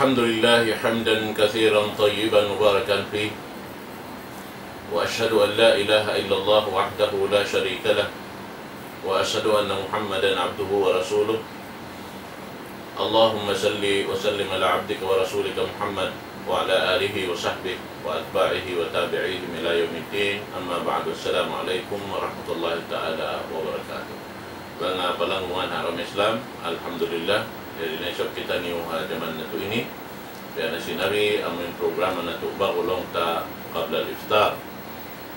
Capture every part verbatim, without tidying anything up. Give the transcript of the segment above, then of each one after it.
الحمد لله حمدا كثيرا طيبا مباركا فيه، وأشهد أن لا إله إلا الله وحده لا شريك له، وأشهد أن محمدا عبده ورسوله. اللهم صل وسلم على عبدك ورسولك محمد وعلى آله وصحبه وأتباعه وتابعيهم إلى يوم الدين. أما بعد، السلام عليكم ورحمة الله تعالى وبركاته. Manga palanggungan ha agama Islam, alhamdulillah, yari na isab kitaniyu ha jaman natu' ini. Biya' na sin ari, amu in programa natu' ba'gu laung ta qabla al-iftar.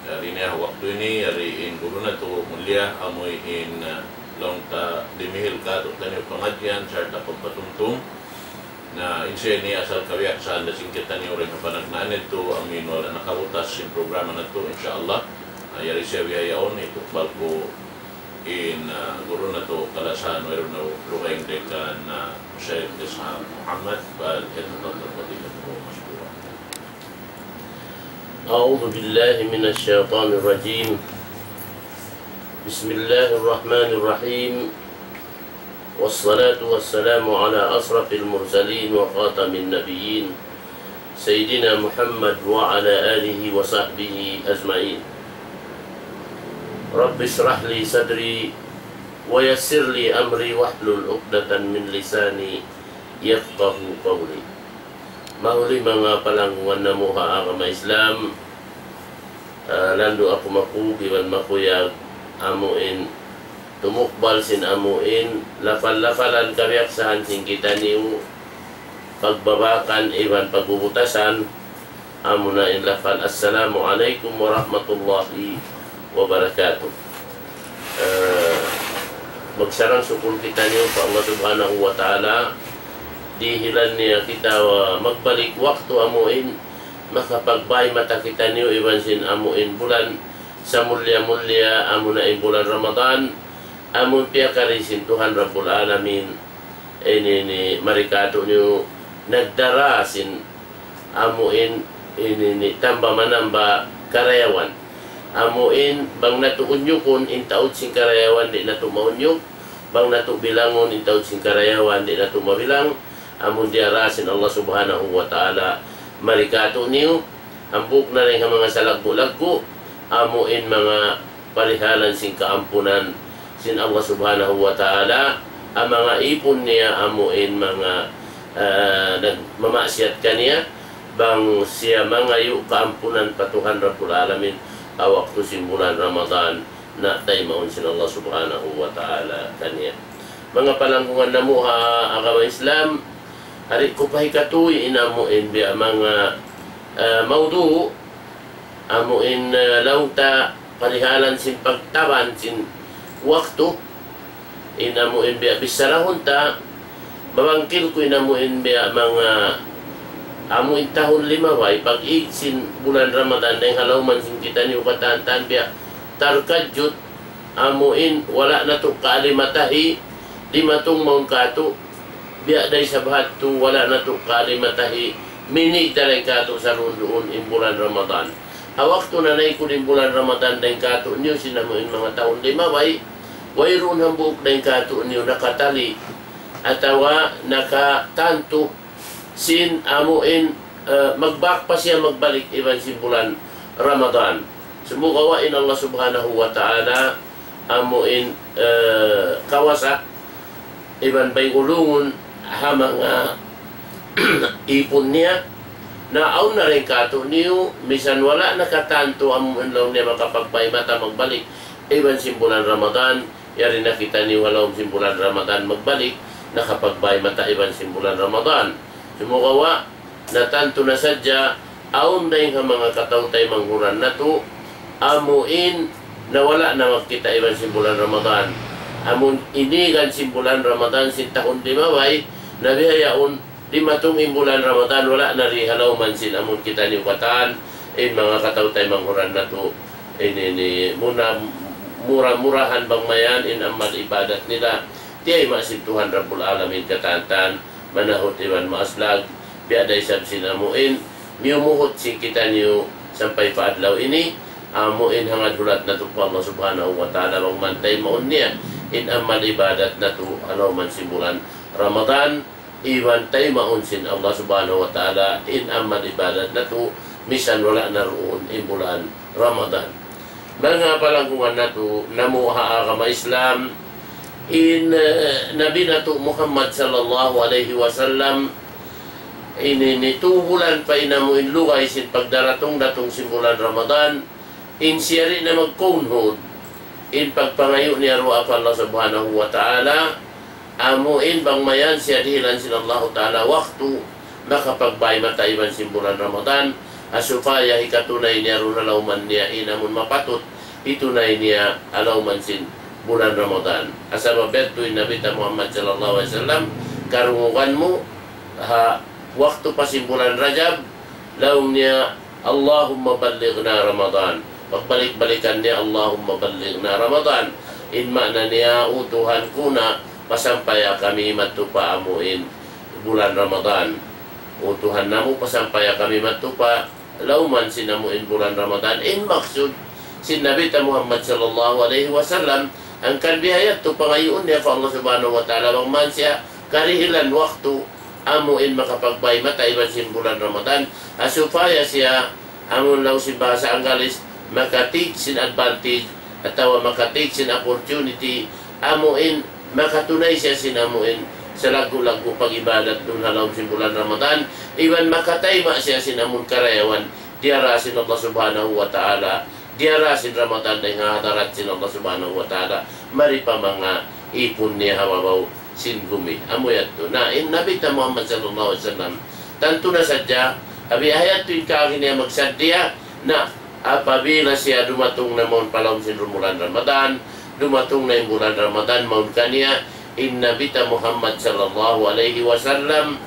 Yari na ha waktu ini, yari in guru natu' mulia, amu in, uh, laung ta dimihil katu'taniyu pangadjian sarta' pagpatumtum. Na in siya ini asal kabiyaksahan da sin kitaniyu dayn ha panagnaan yadtu, amu in wala' nakabutas sin programa natu', insya Allah. Ah, yari siya bihaun, itukbal ku in, ah, guru natu' kalasahan, wayruun na lugaing dayn kan, ah, Shaykh Ishaq Muhammad, فليتفضل فضيلته مشكورا. أعوذ بالله من الشيطان الرجيم. بسم الله الرحمن الرحيم. والصلاة والسلام على أشرف المرسلين وخاتم النبيين سيدنا محمد وعلى آله وصحبه أجمعين. رب اشرح لي صدري ويسر لي أمري واحلل عقدة من لساني يفقه قولي. Mahuli manga palanggungan namu' ha agama Islam, ah, landu' aku makug iban makuyag, amu in tumukbal sin amu in lafal-lafalan kabiyaksahan sin kitaniyu, pagbabakan iban pagbubutasan, amu na in lafal, "Assalamu alaykum warahmatullahi wabarakatuh." Eh, magsarang-sukul kitaniyu pa Allah Subhanahu wa Ta'ala, dihilan niya kita, uh, magbalik waktu amu in makapagbay mata kitaniyu iban sin amu in bulan samulliya-mulliya, amu na in bulan Ramadan, amu in piyakari sin Tuhan Rabbul Alamin. Ini, ini, mari katu'niyu nagdara sin amu in, ini, ini, tamba-manamba karayawan. Amu in, bang natu' unyukun in taud sin karayawan, di' natu' maunyuk. Bang natu' bilangun in taud sin karayawan, di' natu' mabilang. Amu in diyara sin Allah Subhanahu wa Ta'ala mari katu'niyu, hambuuk na dayn ha manga salaggu'-laggu', amu in manga parihalan sin kaampunan sin Allah Subhanahu wa Ta'ala, ha manga ipun niya amu in manga, ah, nagmamaksiyat kaniya, bang siya mangayu' kaampunan pa Tuhan Rabbul Alamin, ha waktu sin bulan Ramadan, na taymaun sin Allah Subhanahu wa Ta'ala kaniya. Manga palanggungan namu' ha agama Islam, hari ku pa hikatu in amu in biya' manga, ah, maudu', amu in, ah, laung ta parihalan sin pagtaban sin waktu, in amu in biya' bissarahun ta, mabangkil ku in amu in biya' manga, amu in tahun limabay, pag-ig sin bulan Ramadan, dayn ha lawman sin kitaniyu katan-katan biya' tarkajut, amu in wala' natu' kaalimatahi, dimatung mawn katu', biya' da isab hadtu wala' natu' kaalimatahi, minig da dayn katu' saruun-duun in bulan Ramadan. Ha waktu nanaykud in bulan Ramadan dayn katu'niyu sin amu in manga tahun limabay, wayruun hambuuk dayn katu'niyu nakatali atawa nakatantu sin amu in, eh, magbak pa siya magbalik iban sin bulan Ramadan. Sumagawa' in Allah Subhanahu wa Ta'ala amu in, eh, kawasa iban bay ulungun ha manga ipun niya. Na awn na dayn katu'niyu, misan wala' nakatantu amu in laung niya makapagbay mata magbalik iban sin bulan Ramadan, yari na kitaniyu ha lawm sin bulan Ramadan magbalik, nakapagbay mata iban sin bulan Ramadan. Sumagawa', natantu na sadja, awn dayn ha manga kataw-taymanghuran natu', amu in nawala' na magkita' iban sin bulan Ramadan. Amu in inigan sin bulan Ramadan sin tahun limabay, na bihaun, dimatung in bulan Ramadan, wala' na di ha lawman sin amu in kitaniyu katan, in manga kataw-taymanghuran natu', ini, ini, muna, mura-murahan bang mayan, in amal ibadat nila, tiyayma' sin Tuhan Rabbul Alamin katan-katan, manahut iban maaslag, biya' da isab sin amu in, miyumuhut sin kitaniyu sampay pa adlaw ini, amu in hangad hulat natu' pa Allah Subhanahu wa Ta'ala bang man taymaun niya, in amal ibadat natu', ha lawman sin bulan Ramadan, iban taymaun sin Allah Subhanahu wa Ta'ala in amal ibadat natu', misan wala' na duun in bulan Ramadan. Manga palanggungan natu', namu' ha agama Islam, in, eh, Nabi natu' Muhammad sallallahu alayhi wasallam, ini, ini tū bulan pa in amu in lugay sin pagdaratung-datung sin bulan Ramadan, in siya di' na magkaunhud, in pagpangayu' niya duwaa pa Allah Subhanahu wa Ta'ala, amu in bang mayan siya dihilan sin Allahu Ta'ala waktu, makapagbay mata iban sin bulan Ramadan, ha supaya hikatunay niya duun ha lawman niya in amun mapatut, hitunay niya ha lawman sin bulan Ramadan. Sabab yadtu in Nabi ta Muhammad sallallahu alayhi wasallam, karungugan mu, ha waktu pa sin bulan Rajab, laung niya, اللهم بلغنا رمضان. Pagbalik-balikan niya, اللهم بلغنا رمضان. In maana niya, "O Tuhan ku na, pasampaya kami madtu pa amu in bulan Ramadan. O Tuhan namu', pasampaya kami madtu pa lawman sin amu in bulan Ramadan." In maksud sin Nabi ta Muhammad sallallahu alayhi wasallam, hangkan biya' yadtu pangayuun niya pa Allah Subhanahu wa Ta'ala, bang man siya karihilan waktu, amu in makapagbay mata iban sin bulan Ramadan, ha supaya siya, amu laung sin bahasa Anggalis, maka-take sin advantage, atawa maka-take sin opportunity, amu in makatunay siya sin amu in salaggu'-laggu' pag-ibadat duun ha lawm sin bulan Ramadan, iban makatayma' siya sin amu in karayawan diyara sin Allah Subhanahu wa Ta'ala, diyara sin Ramadan dayn ha hadarat sin Allah Subhanahu wa Ta'ala, mari pa manga ipun niya ha babaw sin gumi. Amu yadtu. Na, in Nabi ta Muhammad sallallahu alayhi wasallam, tantu na sadja, abi ayat tu in kaagi niya magsaddiya, na, apabila siya dumatung na mawn pa lawm sin bulan Ramadan, dumatung na in bulan Ramadan, mawn kaniya, in Nabi ta Muhammad sallallahu alayhi wasallam,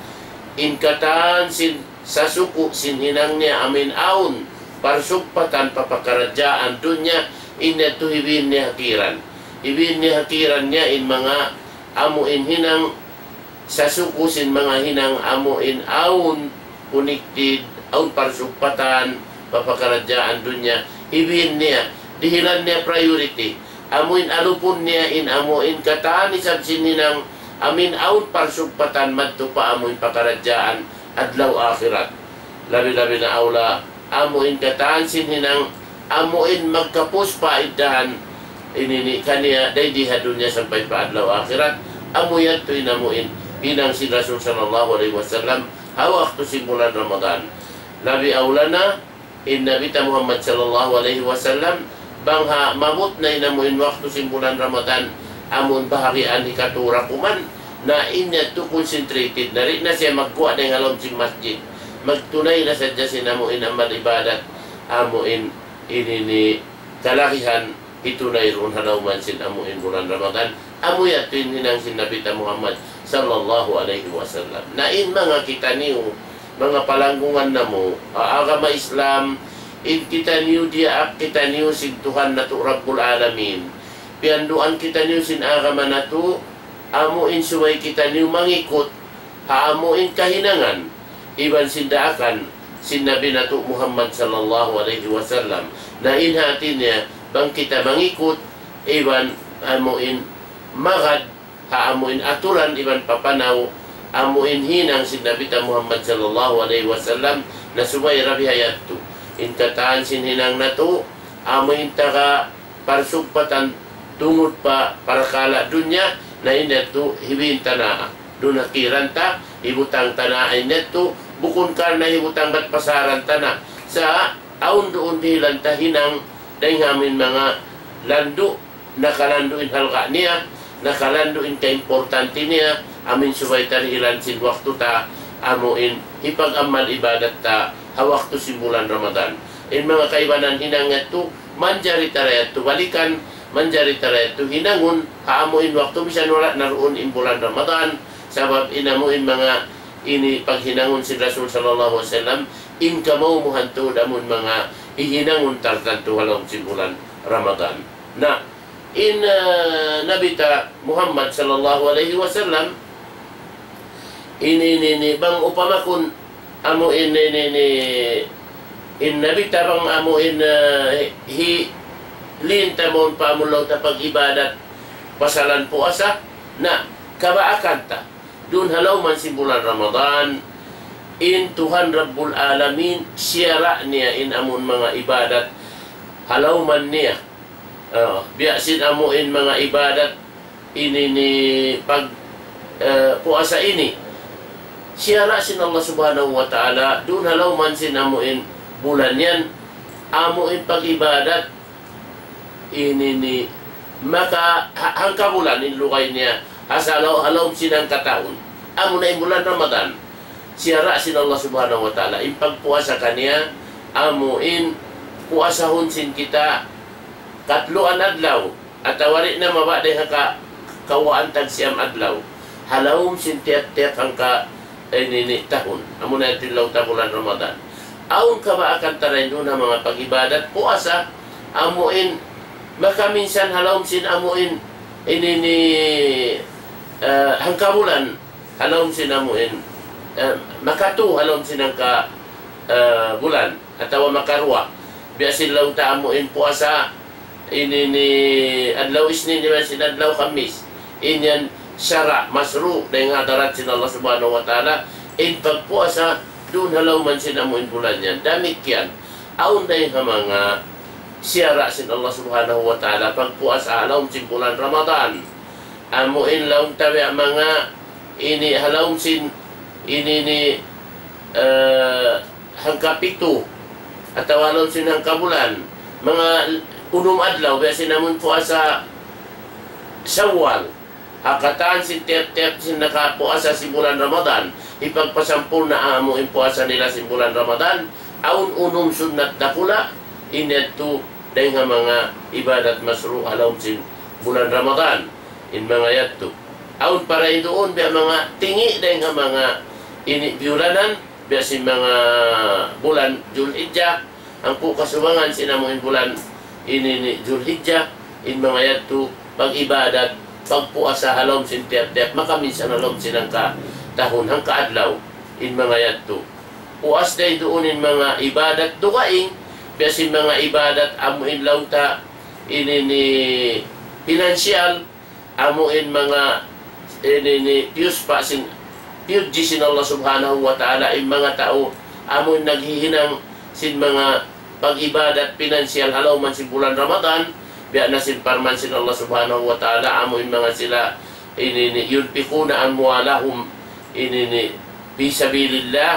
in katan sin sasuku' sin hinang niya amu in awn parsugpatan pa pakaradjaan dunya, in yadtu hibin niya ha kiran. Hibin niya ha kiran niya in manga amu in hinang sasuku' sin manga hinang amu in awn connected, awn parsugpatan pa pakaradjaan dunya. Hibin niya, dihilan niya priority. Amu in alupun niya in amu in katan isab sin hinang amu in awn parsugpatan madtu pa amu in pakaradjaan adlaw akhirat. Labi-labi na awla, amu in katan sin hinang, amu in magkapus pa iddahan, ini ni kaniya, dayn di ha dunya sampay pa adlaw akhirat, amu yadtu in amu in hinang sin Rasul sallallahu alayhi wasallam, ha waktu sin bulan Ramadan. Labi awla na, in Nabi ta Muhammad sallallahu alayhi wasallam, bang ha maabut na in amu in waktu sin bulan Ramadan, amun bahagian hikatu ra kuman, na in yadtu concentrated, na di' na siya magguwa' dayn ha lawm sin masjid. Magtunay na sadja sin amu in amal ibadat, amu in ini ni kalagihan, hitunay duun ha lawman sin amu in bulan Ramadan. Amu yadtu in hinang sin Nabi ta Muhammad sallallahu alayhi wasallam. Na in manga kitaniyu, manga palanggungan namu', ha agama Islam, in kitaniyu diyaak kitaniyu sin Tuhan natu' Rabbul Alamin. Piyanduan kitaniyu sin agama natu', amu in subay kitaniyu mangikut, ha amu in kahinangan, iban sin daakan, sin Nabi natu' Muhammad sallallahu alayhi wasallam. Na in hati niya, bang kita mangikut, iban amu in magad, ha amu in aturan iban papanaw, amu in hinang sin Nabi ta Muhammad sallallahu alayhi wasallam, na subay ra biya' yadtu. In katan sin hinang natu', amu in taga parsugpatan tungud pa parakala' dunya, na in yadtu hibin ta na duun ha kiran ta, hibutang ta na in yadtu, bukun karna' hibutang bat pasaran ta na. Sa' awn duun dihilan ta hinang, dayn ha amu in manga landu', nakalandu' in halga' niya, nakalandu' in kaimportante niya, amu in subay ta dihilan sin waktu ta, amu in hipag-amal ibadat ta, ha waktu sin bulan Ramadan. In manga kaibanan hinang yadtu, manjari ta ra yadtu balikan, manjari ta ra yadtu hinangun, ha amu in waktu misan wala' na duun in bulan Ramadan, sabab in amu in manga ini paghinangun sin Rasul sallallahu alayhi wasallam, in kamaumuhan tuud amu in manga hihinangun tartantu ha lawm sin bulan Ramadan. Na, in, ah, Nabi ta Muhammad sallallahu alayhi wasallam, ini, ini, ini, bang upama kun, amu in, ini, ini, in Nabi ta bang amu in, ah, hi, hi, lin ta mawn pa amu laung ta pag-ibadat, pasalan puasa, na, kabaakan ta. duun ha lawm sin bulan Ramadan, in Tuhan Rabbul Alamin, siyara' niya in amun manga ibadat ha lawm niya. Ah, biya' sin amu in manga ibadat ini ni pag, eh, puasa ini. Siyara' sin Allah Subhanahu wa Ta'ala, duun ha lawm sin amu in bulan yan, amu in pag-ibadat ini ni maka ha-, hangka bulan in lugay niya, asal ha lawm sin hangka tahun. Amu na in bulan Ramadan. Siyara' sin Allah Subhanahu wa Ta'ala, in pagpuasa kaniya, amu in puasahun sin kita katluan adlaw, atawa di' na mabaya' dayn ha ka-, kawhaan tag siyam adlaw. Ha lawm sin tiyap-tiyap hangka, eh, ini ni tahun. Amu na yadtu in laung ta bulan Ramadan. Awn kabaakan ta dayn duun ha manga pag-ibadat puasa, amu in makaminsan ha lawm sin amu in ini ni, eh, hangka bulan, ha lawm sin amu in, eh, makatu ha lawm sin hangka, eh, bulan, atawa makaruwa. Biya' sin laung ta amu in puasa, ini ni adlaw Isnin iban sin adlaw Khamis. In yan sara', masru', dayn ha hadarat sin Allah Subhanahu wa Ta'ala, in pagpuasa, duun ha lawm sin amu in bulan yan. Damikkiyan, awn dayn ha manga siyara' sin Allah Subhanahu wa Ta'ala, pagpuasa ha lawm sin bulan Ramadan. Amu in laung ta biya' manga ini ha lawm sin ini ni, eh, hangka pitu, atawa ha lawm sin hangka bulan, manga unum adlaw, biya' sin amun puasa Shawwal. Ha katan sin tiyap-tiyap sin nakapuasa sin bulan Ramadan, hipagpasampurna' amu in puasa nila sin bulan Ramadan, awn unum sunnat dakula', in yadtu dayn ha manga ibadat masru' ha lawm sin bulan Ramadan, in manga yadtu. Awn pa dayn duun biya' manga tingi' dayn ha manga ini biyulanan, biya' sin manga bulan Julhijjah, hangpu' kasubangan sin amu in bulan ini ni Julhijjah, in manga yadtu, pag-ibadat, pagpuasa ha lawm sin tiyap-tiyap, makaminsan ha lawm sin hangka tahun, hangka adlaw, in manga yadtu. Puas dayn duun in manga ibadat dugaing, biya' sin manga ibadat amu in laung ta ini ni pinansyal, amu in manga ini ni piyus pa sin, piyudji sin Allah Subhanahu wa Ta'ala, in manga tau amu in naghihinang sin manga pag-ibadat pinansyal ha lawm sin bulan Ramadan, biya' na sin parman sin Allah Subhanahu wa Ta'ala, amu in manga sila ini ni ينفقون أموالهم ini ni في سبيل الله,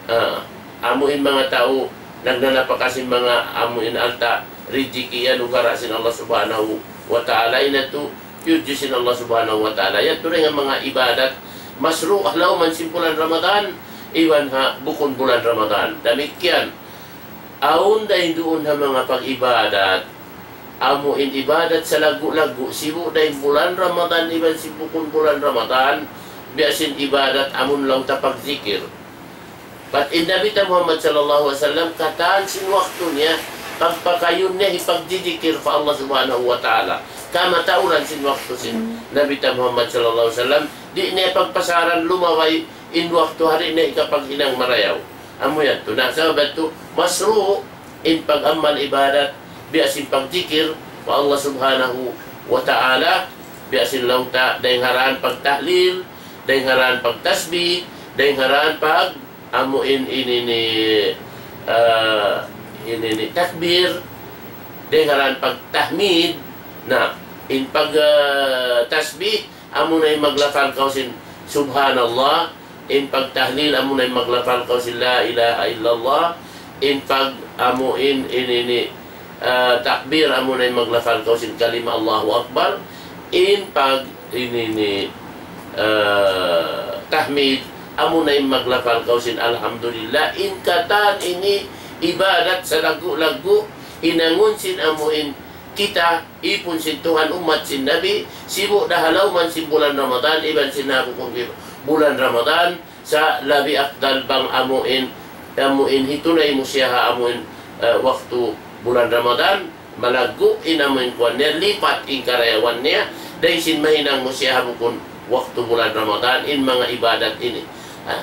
ah, amu in manga tau nagnanapaka sin manga amu in alta' rijiki' iyanugara' sin Allah Subhanahu wa Ta'ala, in yadtu piyudji sin Allah Subhanahu wa Ta'ala. Yadtu dayn ha manga ibadat masru' ha lawm sin bulan Ramadan, iban ha bukun bulan Ramadan. Damikkiyan, awn dayn duun ha manga pag-ibadat, amu in ibadat salaggu'-laggu', sibu' dayn bulan Ramadan iban sin bukun bulan Ramadan, biya' sin ibadat amun laung ta pagzikir. Bat in Nabi ta Muhammad sallallahu alayhi wasallam, katan sin waktu niya, pagpakayun niya hipagjijikir pa Allah Subhanahu wa Ta'ala. Kamatauran sin waktu sin Nabi ta Muhammad sallallahu alayhi wasallam, di' niya pagpasaran lumabay in waktu ha di' niya hikapaghinang marayaw. Amu yadtu. Na, sabab yadtu, masru' in pag-amal ibadat, biya' sin pagjikir pa Allah Subhanahu wa Ta'ala, biya' sin laung ta, dayn ha daan pagtahlil, dayn ha daan pagtasbih, dayn ha daan pag, amu in ini ni, ah, ini ni takbir, dayn ha daan pagtahmid, na, in pag, ah, tasbih, amu na in maglafal kaw sin Subhanallah, in pagtahlil amu na in maglafal kaw sin La ilaha illallah, in pag amu in, in ini, ah, takbir amu na in maglafal kaw sin kalima Allahu Akbar, in pag ini ni, ah, tahmid amu na in maglafal kaw sin Alhamdulillah, in katan ini ibadat salaggu'-laggu', hinangun sin amu in kita, ipun sin Tuhan, ummat sin Nabi, sibu' da ha lawm sin bulan Ramadan, iban sin ha bukun bulan Ramadan, sa' labi afdal bang amu in, amu in hitunay mu siya ha amu in, eh, waktu bulan Ramadan, malaggu' in amu in kuwan niya, lipat in karayawan niya, dayn sin mahinang mu siya ha bukun waktu bulan Ramadan, in manga ibadat ini. Ah.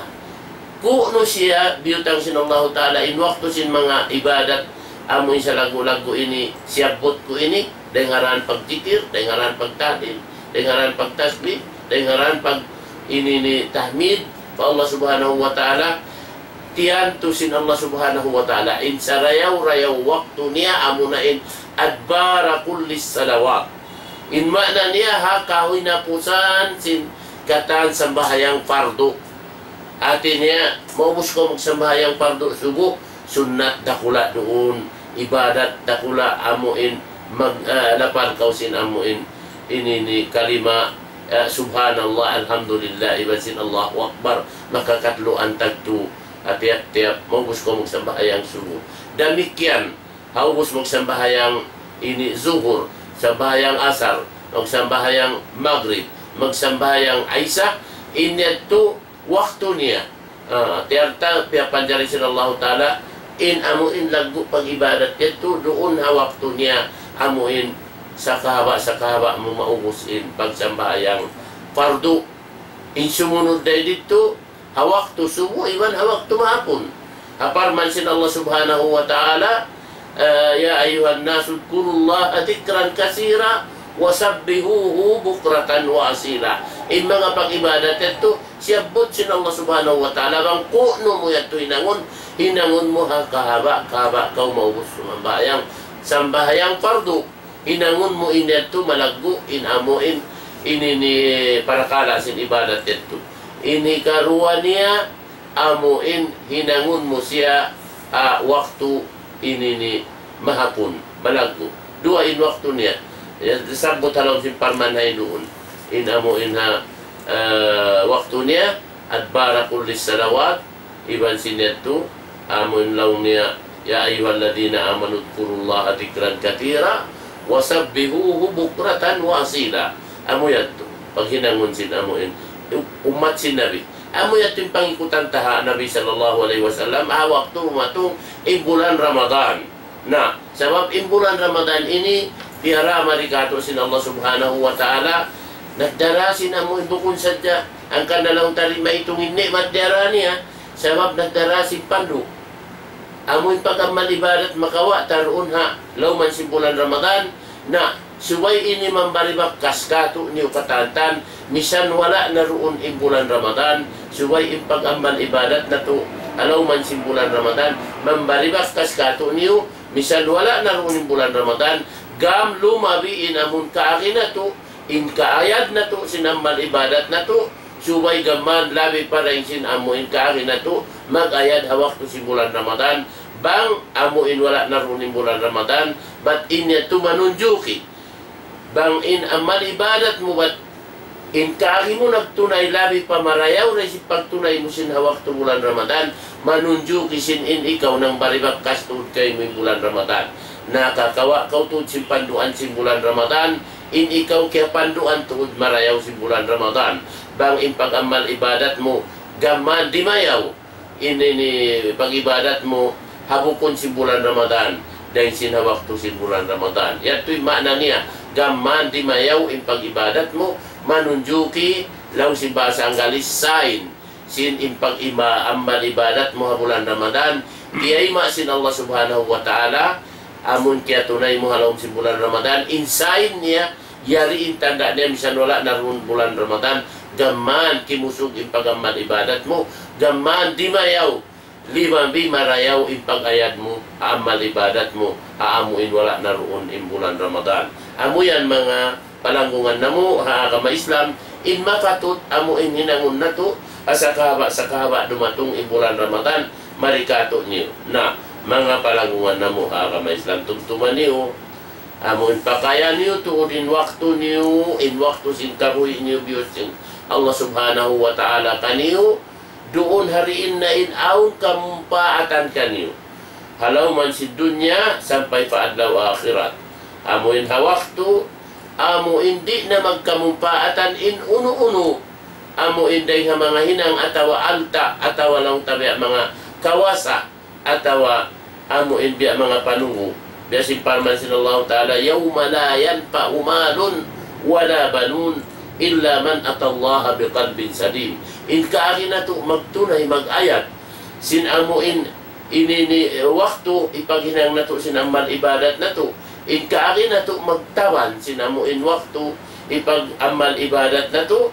Kunu' siya biyutang sin Allahu Ta'ala, in waktu sin manga ibadat, amu in salaggu'-laggu' ini, siyabbut ku ini, dayn ha daan pagdikir, dayn ha daan pagtahlil, dayn ha daan pagtasbih, dayn ha daan pag, Ini ini tahmid pa Allah Subhanahu wa Ta'ala, tiyantu sin Allah Subhanahu wa Ta'ala in sarayaw-rayaw waktu niya, amuna in adbara kulli salawat. In maana niya ha kahinapusan sin katan sambahayang fardu. Hati niya, maubus kaw magsambahayang fardu subuh, sunnat dakula' duun, ibadat dakula', amuin mag-, ah, lapal kaw sin amuin ini ini kalima, ah, subhanallah, alhamdulillah, iban sin Allahu Akbar, makakatluan tagtu, ah, tiyap-tiyap maubus kaw magsambahayang subuh. Damikkiyan, ha ubus magsambahayang ini zuhur, sambahayang asar, magsambahayang magrib, magsambahayang isa, in yadtu waktu niya. Ah, tiyarta piyapanjari sin Allahu Ta'ala, in amuin laggu' pag-ibadat yadtu duun ha waktu niya, amuin sakahaba'-sakahaba' mu maubus in pagsambahayang fardu. In sumunud dayn didtu, ha waktu subuh iban ha waktu mahapun. Ha parman sin Allah Subhanahu wa Ta'ala, ah, يا أيها الناس اذكروا الله ذكرا كثيرا وسبحوه بكرة وأصيلا. In manga pag-ibadat yadtu, siyabbut sin Allah Subhanahu wa Ta'ala, bang ku'nu mu yadtu hinangun, hinangun mu ha kahaba'-kahaba' kaw maubus sumambahayang, sambahayang fardu. Hinangun mu in yadtu malaggu' in amuin ini ini parakala' sin ibadat yadtu. In hikaruwa niya, amuin hinangun mu siya, ah, waktu ini ini mahapun, malaggu'. Duwa in waktu niya. Ya, sabbut ha lawm sin parman ha duun. In amuin ha, ah, waktu niya, adbara kulli salawat, iban sin yadtu, amuin laung niya, يا أيها الذين آمنوا اذكروا الله ذكرا كثيرا وسبحوه بكرة وأصيلا. Amu yadtu, paghinangun sin amuin ummat sin Nabi. Amu yadtu in pangikutan ta ha Nabi sallallahu alayhi wasallam, ha waktu dumatung in bulan Ramadan. Na, sabab in bulan Ramadan ini, piyara mari katu' sin Allah Subhanahu wa Ta'ala, nagdara sin amuin bukun sadja, hangkan na laung ta di' maitung in ni'mat diyara niya, sabab nagdara sin pandu'. Amuin pag-amal ibadat makawa' ta duun ha lawm sin bulan Ramadan, na, subay ini mambari bakas katu' niyu katantan, misan wala' na duun in bulan Ramadan, subay in pag-amal ibadat natu', ha lawm sin bulan Ramadan, mambari bakas katu' niyu, misan wala' na duun in bulan Ramadan, gam lumabi in amun kaagi natu', in kaayad natu', sin amal ibadat natu', subay gam man labi pa dayn sin amuin kaagi natu', mag-ayad ha waktu sin bulan Ramadan, bang amuin wala' na duun in bulan Ramadan, bat in yadtu manunjuki. Bang in amal ibadat mu bat in kaagi mu nagtunay labi pa marayaw dayn sin pagtunay mu sin ha waktu bulan Ramadan, manunjuki sin in ikaw nambari bakas tuud kaymu in bulan Ramadan. Nakakawa' kaw tuud sin panduan sin bulan Ramadan, in ikaw kiyapanduan tuud marayaw sin bulan Ramadan. Bang in pag-amal ibadat mu, gam man dimayaw. Ini ini pag-ibadat mu ha bukun sin bulan Ramadan, dayn sin ha waktu sin bulan Ramadan. Yadtu in maana niya, gam man dimayaw in pag-ibadat mu, manunjuki, laung sin bahasa Anggalis, sign, sin in pag-ima-, amal ibadat mu ha bulan Ramadan, kiyayma' sin Allah Subhanahu wa Ta'ala, amun kiyatunay mu ha lawm sin bulan Ramadan, in sign niya, yari in tanda' niya misan wala' na duun bulan Ramadan, gam man kimusug in pag-amal ibadat mu, gam man dimayaw, limabi marayaw in pag-ayad mu, ha amal ibadat mu, ha amuin wala' na duun in bulan Ramadan. Amu yan manga palanggungan namu' ha agama Islam, in makatut amuin hinangun natu', ha sakahaba'-sakahaba' dumatung in bulan Ramadan, mari katu' niyu. Na, manga palanggungan namu' ha agama Islam, tumtuma niyu, amuin pakaya niyu tuud in waktu niyu, in waktu sin kabuhi' niyu biyut sin Allah Subhanahu wa Ta'ala kaniyu, duun ha diin na in awn kamumpaatan kaniyu. Ha lawm sin dunya sampay pa adlaw akhirat. Amuin ha waktu, amuin di' na magkamumpaatan in unu-unu. Amuin dayn ha manga hinang atawa alta', atawa laung ta biya' manga kawasa, atawa amuin biya' manga panunggu. Biya' sin parman sin Allahu Ta'ala, يوم لا ينفع مال ولا بنون إلا من أتى الله بقلب سليم. In kaagi natu' magtunay mag-ayad sin amuin ini ini waktu ipaghinang natu' sin amal ibadat natu'. In kaagi natu' magtaban sin amuin waktu ipag-amal ibadat natu'.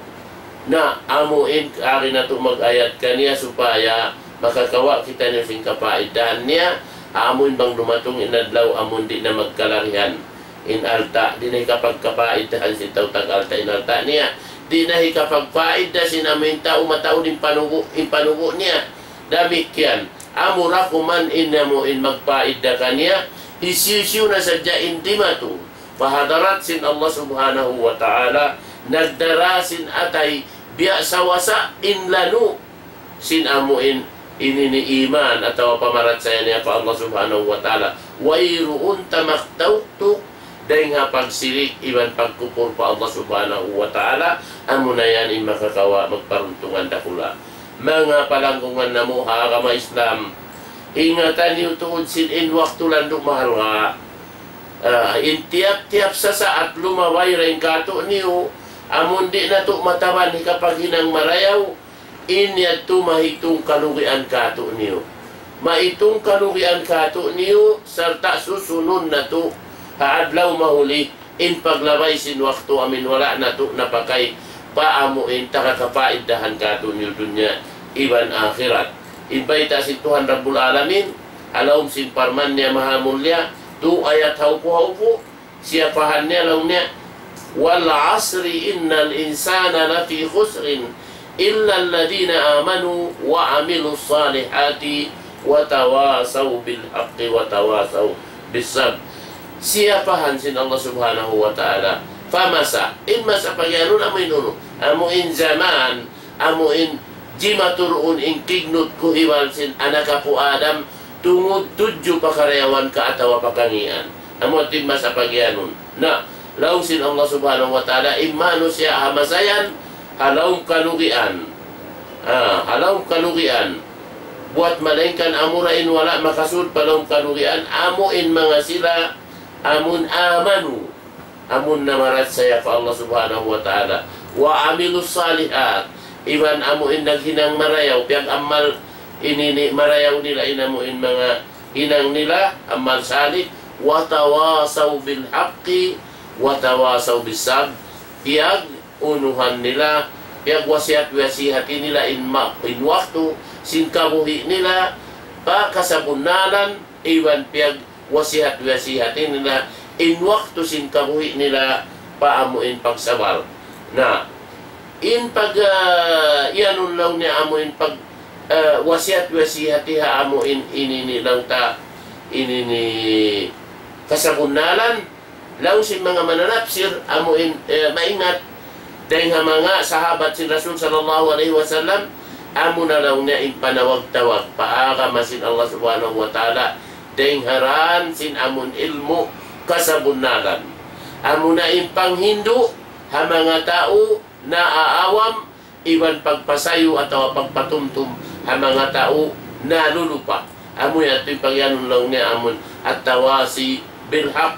Na, amu in kari natu' mag-ayat kaniya supaya makakawa' kitaniyu sin kapaidahan niya, amu in bang dumatung in adlaw amu in di' na magkalagihan in alta', di' na hikapagkapaidahan sin tau tag-alta' in alta' niya, di' na hikapagpaida sin amu in tau mataud in panubu', in panubu' niya. Damikkiyan, amura kuman in amu in magpaida kaniya, hisiyu-siyu na sadja in dimatung pa hadarat sin Allah Subhanahu wa Ta'ala, nagdara sin atay biya' sawasa in lanu' sin amu in ini ini iman atawa pamarachaya niya pa Allah Subhanahu wa Ta'ala. Wayruun tamaktauktuk dayn ha pagsirik iban pagkupur pa Allah Subhanahu wa Ta'ala, amu na yan in makakawa' magparuntungan dakula'. Manga palanggungan namu' ha agama Islam, ingatan niyu tuud sin in waktu landu' mahalga'. Ah, in tiyap-tiyap sasaat lumabay dayn kātu'niyu, amun di' natu' mataban hikapaghinang marayaw, in yadtu mahitung kalugian kātu'niyu. Mahitung kalugian kātu'niyu, sarta' susunun natu' ha adlaw mahuli, in paglabay sin waktu amun wala' natu' napakay pa amu in taga kapaidahan kātu'niyu dunya iban akhirat. In bayta' sin Tuhan Rabbul Alamin, ha lawm sin parman niya mahamulliya, tu ayat hawpu-hawpu, siyapahan niya laung niya, والعصر إن الإنسان لفي خسر إلا الذين آمنوا وعملوا الصالحات وتواصوا بالحق وتواصوا بالصبر. Siyapahan sin Allah Subhanahu wa Ta'ala. Fa masa, in masa pagiyanun amu in unu, amu in zaman, amu in jimaturuun in kignut kuhibal sin anak apu' Adam, tungud tudju pakarayawan ka atawa pakangian. Amu in masa pagiyanun. Na, laung sin Allah Subhanahu wa Ta'ala, in manusiya' ha masa yan, ha lawm kalugian. Ah, ha lawm kalugian. Buwat malaingkan amura in wala' makasud pa lawm kalugian, amu in manga sila, amun amanu. Amun namarachaya pa Allah Subhanahu wa Ta'ala. وعملوا الصالحات. Iban amu in naghinang marayaw, piyag-amal ini ini marayaw nila in amu in manga hinang nila, amal salih. وتواصوا بالحق وتواصوا بالصبر. Piyag-unuhan nila, piyagwasiyat-wasiyati nila in ma-, in waktu sin kabuhi' nila, pa kasabunnalan, iban piyag- wasihat-wasihati nila, in waktu sin kabuhi' nila pa amu in pagsabar. Na, in pag, ah, iyanun laung niya amu in pag, ah, wasihat-wasihati ha amu in ini ini laung ta, ini ini kasabunnalan, laung sin manga mananapsir, amu in, eh, maingat, dayn ha manga sahabat sin Rasul sallallahu alayhi wasallam, amu na laung niya in panawag-tawag pa agama sin Allah Subhanahu wa Ta'ala, dayn ha raan sin amun ilmu' kasabunnalan. Amu na in panghindu' ha manga tau naawam, iban pagpasayu atawa pagpatumtum ha manga tau nalulupa. Amu yadtu in pagiyanun laung niya amun التواصي بالحق.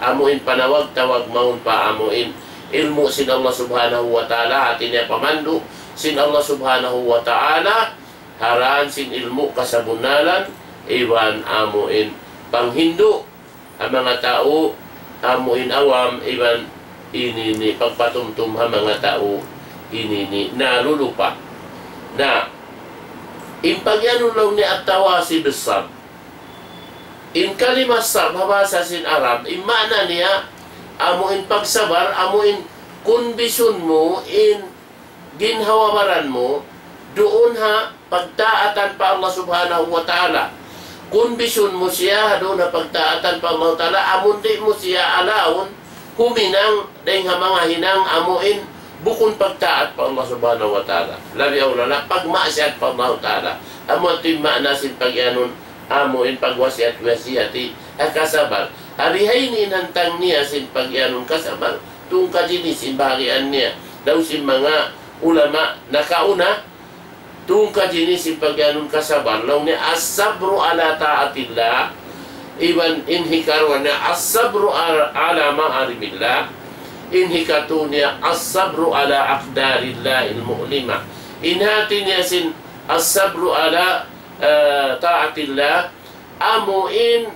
Amu in panawag-tawag mawn pa amu in ilmu' sin Allah Subhanahu wa Ta'ala, hati niya pamandu' sin Allah Subhanahu wa Ta'ala, ha raan sin ilmu' kasabunnalan, iban amu in panghindu' ha manga tau, amu in awam, iban ini ini pagpatumtum ha manga tau, ini ini nalulupa. Na, in pagiyanun laung niya التواصي بالصبر. In kalima sab ha bahasa sin Arab, in maana niya, amu in pagsabar, amu in kundisyon mu, in ginhawa-baran mu, duun ha pagtaatan pa Allah Subhanahu wa Ta'ala. Kundisyon mu siya, duun ha pagtaatan pa Allah Ta'ala, amun di' mu siya allowun, huminang, dayn ha manga hinang, amu in, bukun pagtaat pa Allah Subhanahu wa Ta'ala. Labi awla na, pagmaksiyat pa Allah Ta'ala. Amu yadtu in maana sin pagiyanun, amu in pagwasiyat-wasiyati, ha kasabar. Ari ha ini in hantang niya sin pagiyanun kasabar, tungka jinis in bahagian niya. Laung sin manga ulama nakauna, tungka jinis in pagiyanun kasabar. Laung niya الصبر على طاعة الله. Iban in hikaruwa niya الصبر على، على محارم الله. In hikatu niya الصبر على أقدار الله المؤلمة. In hati niya sin الصبر على، eh, طاعة الله. Amu in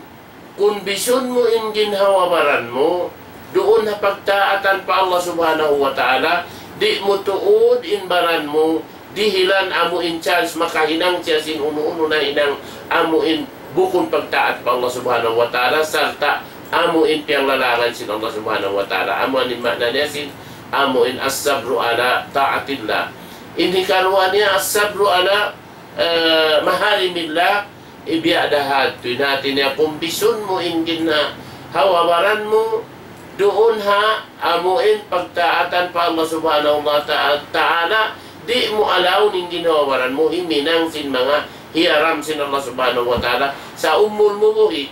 kundisyon mu in ginhawa-baran mu, duun ha pagtaatan pa Allah Subhanahu wa Ta'ala, Di' mu tuud in baran mu, dihilan amu in chance makahinang siya sin unu-unu nahinang amu in bukun pagtaat pa Allah Subhanahu wa Ta'ala, sarta' amu in piyanglalangan sin Allah Subhanahu wa Ta'ala. Amu in maana niya sin, amu in as-sabru ala ta'atillah. In hikaruwa niya as-sabru ala, eh, maharimillah, ibiya' da ha, tuud in hati niya kumbisun mu in ginhawa-baran mu, duun ha, amu in pagtaatan pa Allah Subhanahu wa Ta'a-, Ta'ala, di' mu allow in ginhawa-baran mu himinang sin manga hiyaram sin Allah Subhanahu wa Ta'ala, sa' umul mu buhi'.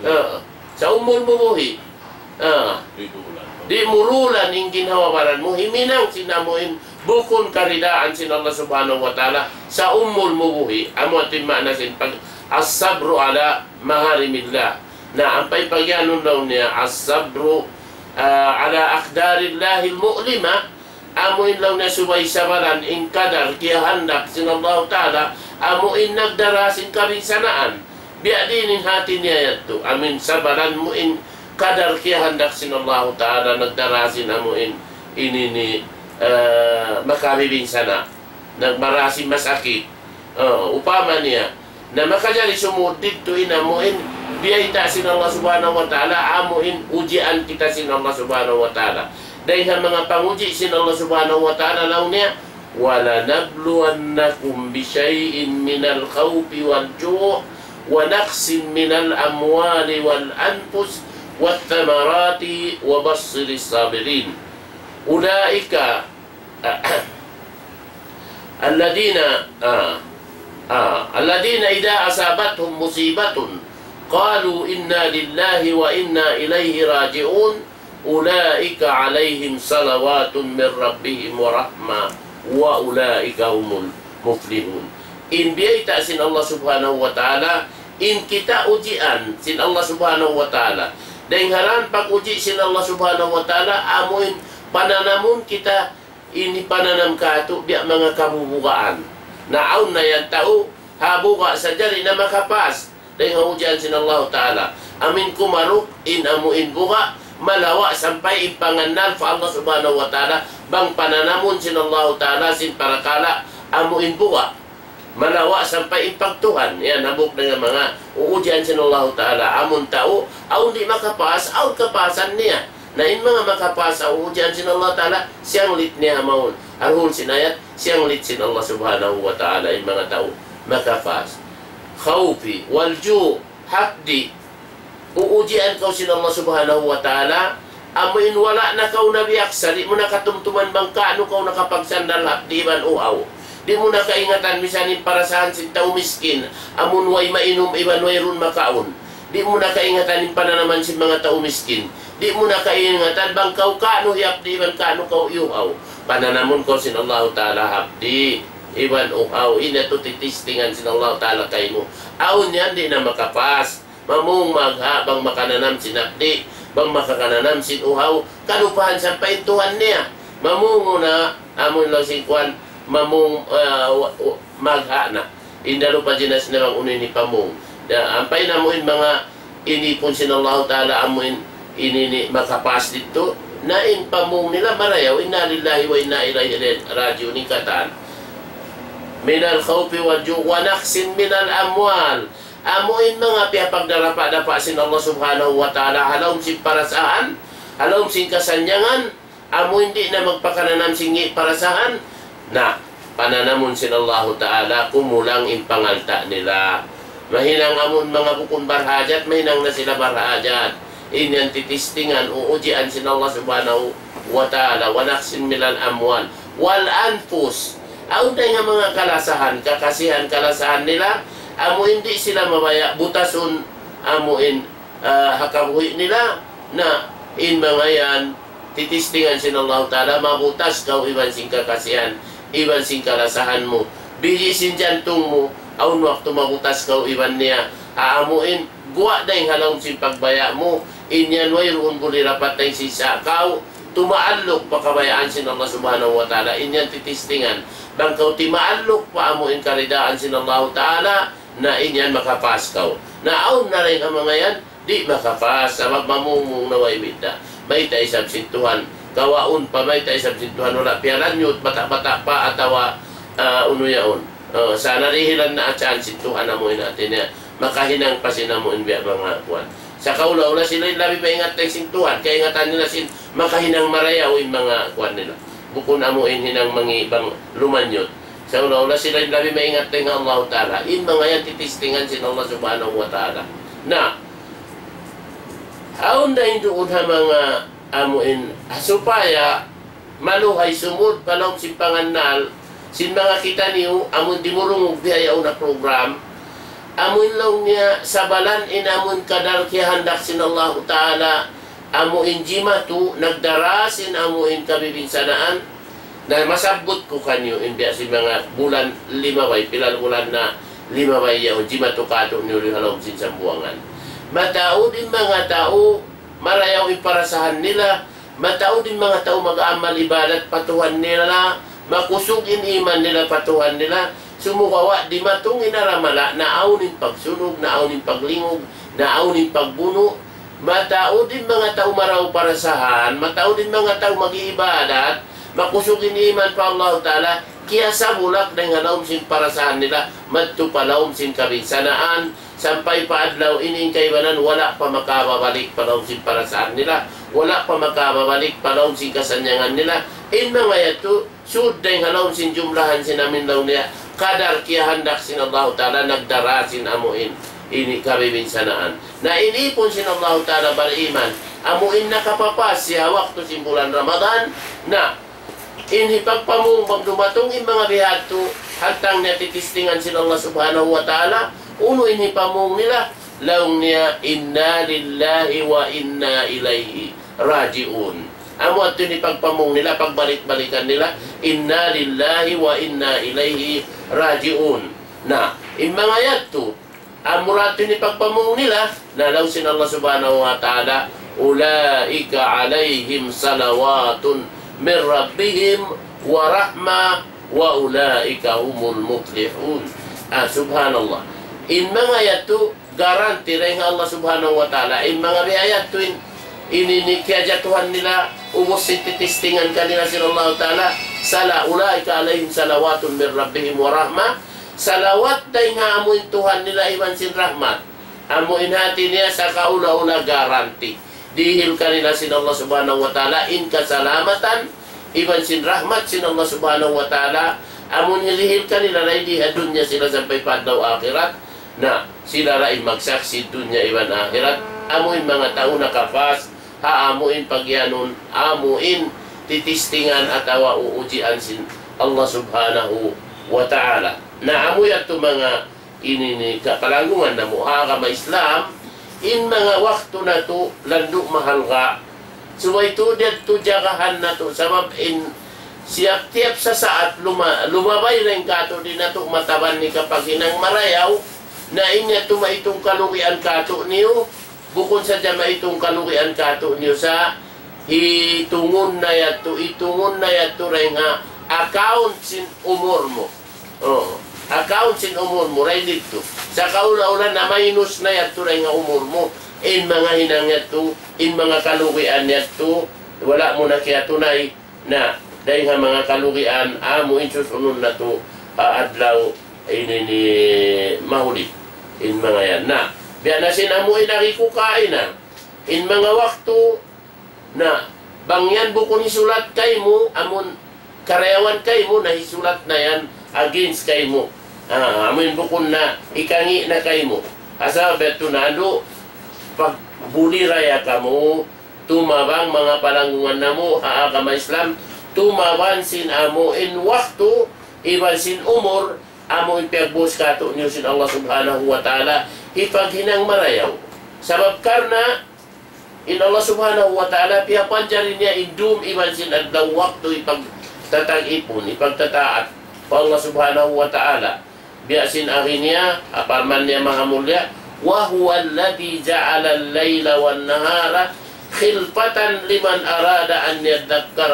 Ah, sa' umul mu buhi'. Ah, di' mu dulan in ginhawa-baran mu himinang sin amu in bukun karidaan sin Allah Subhanahu wa Ta'ala, sa' umul mu buhi'. Amu in maana sin pag-, as-sabru ala maharimillah. Na, ampa in pagiyanun laung niya, as-sabru, ah, ala aqdarillahil mu'lima, amu in laung niya subay sabaran in kadar kiyahandak sin Allahu Ta'ala, amu in nagdara sin kabinsanaan. Biya' diin in hati niya yadtu, amu in sabaran mu in kadar kiyahandak sin Allahu Ta'ala, nagdara sin amu in, ini ni, eh, makabibinsana', nagmara sin masakit. Oh, upama niya, na makajari sumud didtu in amu in biyayta' sin Allah Subhanahu wa Ta'ala, amu in ujian kita sin Allah Subhanahu wa Ta'ala. Dayn ha manga panguji' sin Allah Subhanahu wa Ta'ala laung niya, ولنبلونكم بشيء من الخوف والجوع ونقص من الأموال والأنفس والثمرات وبشر الصابرين. أولئك الذين، آه، آه، الذين إذا أصابتهم مصيبة قالوا إنا لله وإنا إليه راجعون. أولئك عليهم صلوات من ربهم ورحمة وأولئك هم المفلحون. In biyayta' sin Allah Subhanahu wa Ta'ala, in kita ujian sin Allah Subhanahu wa Ta'ala. Dayn ha lawm pag-uji' sin Allah Subhanahu wa Ta'ala, amu in pananamun kita ini pananam katu' biya' manga kabubugaan. Na awn na yan tau, ha buga' sadja di' na makapas dayn ha ujian sin Allahu Ta'ala. Amu in kumaruk in amu in buga', malawa' sampay in pangannal pa Allah Subhanahu wa Ta'ala, bang pananamun sin Allahu Ta'ala sin parakala' amu in buga'. Malawa' sampay in pagtuhan. Yan, hambuuk dayn ha manga uujian sin Allahu Ta'ala. Amun tau, awn di' makapas, awn kapasan niya. Na in manga makapas ha uujian sin Allahu Ta'ala, siyanglit niya mawn. Aruhul sin ayat, siyanglit sin Allah Subhanahu wa Ta'ala in manga tau makapas. Khawfi, wal ju', hapdi', uujian kaw sin Allah Subhanahu wa Ta'ala, amu in wala' na kaw nabiyaksa, di' mu na katumtuman bang ka'nu kaw nakapagsandal hapdi' iban uhaw. Di' mu na kaingatan misan in parasahan sin tau miskin, amun way mainum iban wayruun makaun. Di' mu na kaingatan in pananaman sin manga tau miskin. Di' mu na kaingatan bang kaw ka'nu hiyapdi' iban ka'nu kaw iyuhaw. Pananamun kaw sin Allahu Ta'ala hapdi' iban uhaw. Ini yadtu titistingan sin Allahu Ta'ala kaymu. Awn yan di' na makapas. Mamung magha' bang makananam sin hapdi', bang makakananam sin uhaw, kalupahan sampay in Tuhan niya. Mamung na, amun laung sin kuwan, mamung, ah, wa-, wa-, magha' na. Indalupa jinas na bang unu in hipamung. Da, ampa in amu in manga inipun sin Allahu Ta'ala amu in ini ini makapas didtu. Na in pamung nila marayaw, إنا لله وإنا إليه راجعون in katan. من الخوف والجوع ونقص من الأموال. Amu in manga piyapagdarapa-dapa sin Allah Subhanahu wa Ta'ala, ha lawm sin parasahan, ha lawm sin kasannyangan, amu in di' na magpakananam sin ngi' parasahan, na, pananamun sin Allahu Ta'ala, kumulang in pangalta' nila. Mahinang amun manga bukun barhajat, mahinang na sila barhajat. In yan titistingan, uujian sin Allah Subhanahu wa Ta'ala, ونقص من الأموال والأنفس. Awn dayn ha manga kalasahan, kakasihan, kalasahan nila, amu in di' sila mabaya' butasun, amu in, ah, ha kabuhi' nila, na in manga yan, titistingan sin Allahu Ta'ala, mabutas kaw iban sin kakasihan, iban sin kalasahan mu. Biji sin jantung mu, awn waktu mabutas kaw iban niya. Amu in, guwa' dayn ha lawm sin pagbaya' mu, in yan wayruun buli dapat dayn sin sa kaw, tumaalluk pa kabayaan sin Allah Subhanahu wa Ta'ala, in yan titistingan. Bang kaw timaalluk pa amu in karidaan sin Allahu Ta'ala, na in yan makapas kaw. Na awn na dayn ha manga yan, di' makapas, sabab mamung na way bidda'. Mayta' isab sin Tuhan, kawaun pa mayta' isab sin Tuhan, wala' piyalanyut, bata'-bata' pa atawa, ah, unu yaun. Ah, sa' narihilan na atsaan sin Tuhan amu in hati niya, makahinang pa sin amu in biya' manga kuwan. Sa' kaula-ula sila in labi maingat dayn sin Tuhan, kaingatan nila sin makahinang marayaw in manga kuwan nila. Bukun amu in hinang mangi' bang lumanyut. Sa' kaula-ula sila in labi maingat dayn ha Allahu Ta'ala. In manga yan titistingan sin Allah Subhanahu wa Ta'ala. Na, awn da in duun ha manga amu in, ha supaya maluhay sumud pa lawm sin pangannal sin manga kitaniyu, amun dimurungug bihaun na program, amun laung niya sabalan in amun kadar kiyahandak sin Allahu Ta'ala, amu in jimatu, nagdara sin amu in kabibinsanaan, na masabbut ku kaniyu, in biya' sin manga bulan limabay, pila bulan na limabay yaun, jimatu katu' niyu di ha lawm sin Sambuwangan. Mataud in manga tau, marayaw in parasahan nila, mataud in manga tau mag-amal ibadat pa Tuhan nila, makusug in iman nila pa Tuhan nila, sumagawa' dimatung in aramala, naawn in pagsunug, naawn in paglingug, naawn in pagbunu', mataud in manga tau marayaw parasahan, mataud in manga tau mag-iibadat, makusug in iman pa Allah Ta'ala, kiyasabulak dayn ha lawm sin parasahan nila, madtu pa lawm sin kabinsanaan, sampay pa adlaw ini in kaibanan wala' pa makababalik pa lawm sin parasahan nila, wala' pa makababalik pa lawm sin kasannyangan nila. In manga yadtu, sud dayn ha lawm sin jumlahan sin amin laung niya, kadar kiyahandak sin Allahu Ta'ala nagdara sin amu in, ini kabibinsanaan. Na in ipun sin Allahu Ta'ala bariman, amu in nakapapas siya waktu sin bulan Ramadan, na in hipagpamung bang dumatung in manga bihadtu, hantang niya titistingan sin Allah Subhanahu wa Ta'ala, unu in hipamung nila, laung niya, "Inna lillahi wa inna ilayhi raji'un." Amu yadtu in hipagpamung nila, pagbalik-balikan nila, "Inna lillahi wa inna ilayhi raji'un." Na, in manga yadtu, amura yadtu in hipagpamung nila, na laung sin Allah Subhanahu wa Ta'ala, "Ulaika alayhim salawatun min rabbihim wa rahma wa ulaika humul muflihun." Ah, subhanallah. In manga yadtu, garanti dayn ha Allah Subhanahu wa Ta'ala. In manga biya' yadtu in, ini in kiyajatuhan nila, ubus sin titistingan kanila sin Allah Ta'ala, sala-, "Ulaika alayhim salawatun min rabbihim wa rahma." Salawat dayn ha amu in Tuhan nila iban sin rahmat. Amu in hati niya sakaula-ula garanti. Dihil kanila sin Allah Subhanahu wa Ta'ala in kasalamatan, iban sin rahmat sin Allah Subhanahu wa Ta'ala, amu in dihil kanila dayn di ha dunya sila sampay pa adlaw akhirat, na sila ra in magsaksi' dunya iban akhirat, amu in manga tau nakapas, ha amu in pagiyanun, amu in titistingan atawa uujian sin Allah Subhanahu wa Ta'ala. Na amu yadtu manga ini in kapalanggungan namu' ha agama Islam, in manga waktu natu' landu' mahalga'. Subay tuud yadtu jagahan natu', sabab in siyap-tiyap sasaat luma-, lumabay dayn kātu' di' natu' mataban in kapaghinang marayaw, na in yadtu maitung kalugian kātu'niyu, bukun sadja maitung kalugian kātu'niyu sa' hitungun na yadtu, hitungun na yadtu dayn ha account sin umur mu. Oh, account sin umur mu, dayn didtu. Sakaula-ula na minus na yadtu dayn ha umur mu. In manga hinang yadtu, in manga kalugian yadtu, wala' mu na kiyatunay, na dayn ha manga kalugian, amu in susunun natu', ah, adlaw ini in mahuli. In manga yan. Na, biya' na sin amu in agi ku kaina. In manga waktu, na, bang yan bukun hisulat kaymu, amun karayawan kaymu, na hisulat na yan against kaymu. Ah, amun bukun na ikangi' na kaymu. Asa biya' tu na andu', pagbuli raya kamu, tumabang manga palanggungan namu', ha agama Islam, tumabang sin amu in waktu, iban sin umur, amu in piyagbuhus kātu'niyu sin Allah Subhanahu wa Ta'ala, hipaghinang marayaw. Sabab karna', in Allah Subhanahu wa Ta'ala, piyapanjari niya in dum iban sin adlaw waktu hipagtatag-ipun, hipagtataat pa Allah Subhanahu wa Ta'ala. Biya' sin agi niya, ha parman niya mahamulya, وهو الذي جعل الليل والنهار خلفة لمن أراد أن يذكر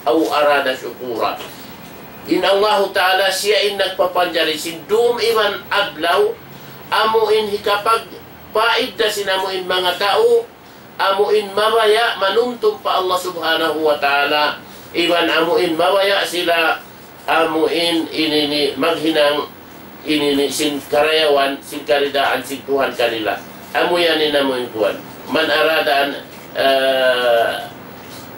أو أراد شكورا. In Allahu Ta'ala siya in nagpapanjari sin dum iban adlaw, amu in hikapagpaidda sin amu in manga tau, amu in mabaya' manumtum pa Allah Subhanahu wa Ta'ala, iban amu in mabaya' sila amu in ini ini maghinang ini ini sin karayawan, sin karidaan sin Tuhan kanila. Amu yan in amu in kuwan. من أراد أن, ah,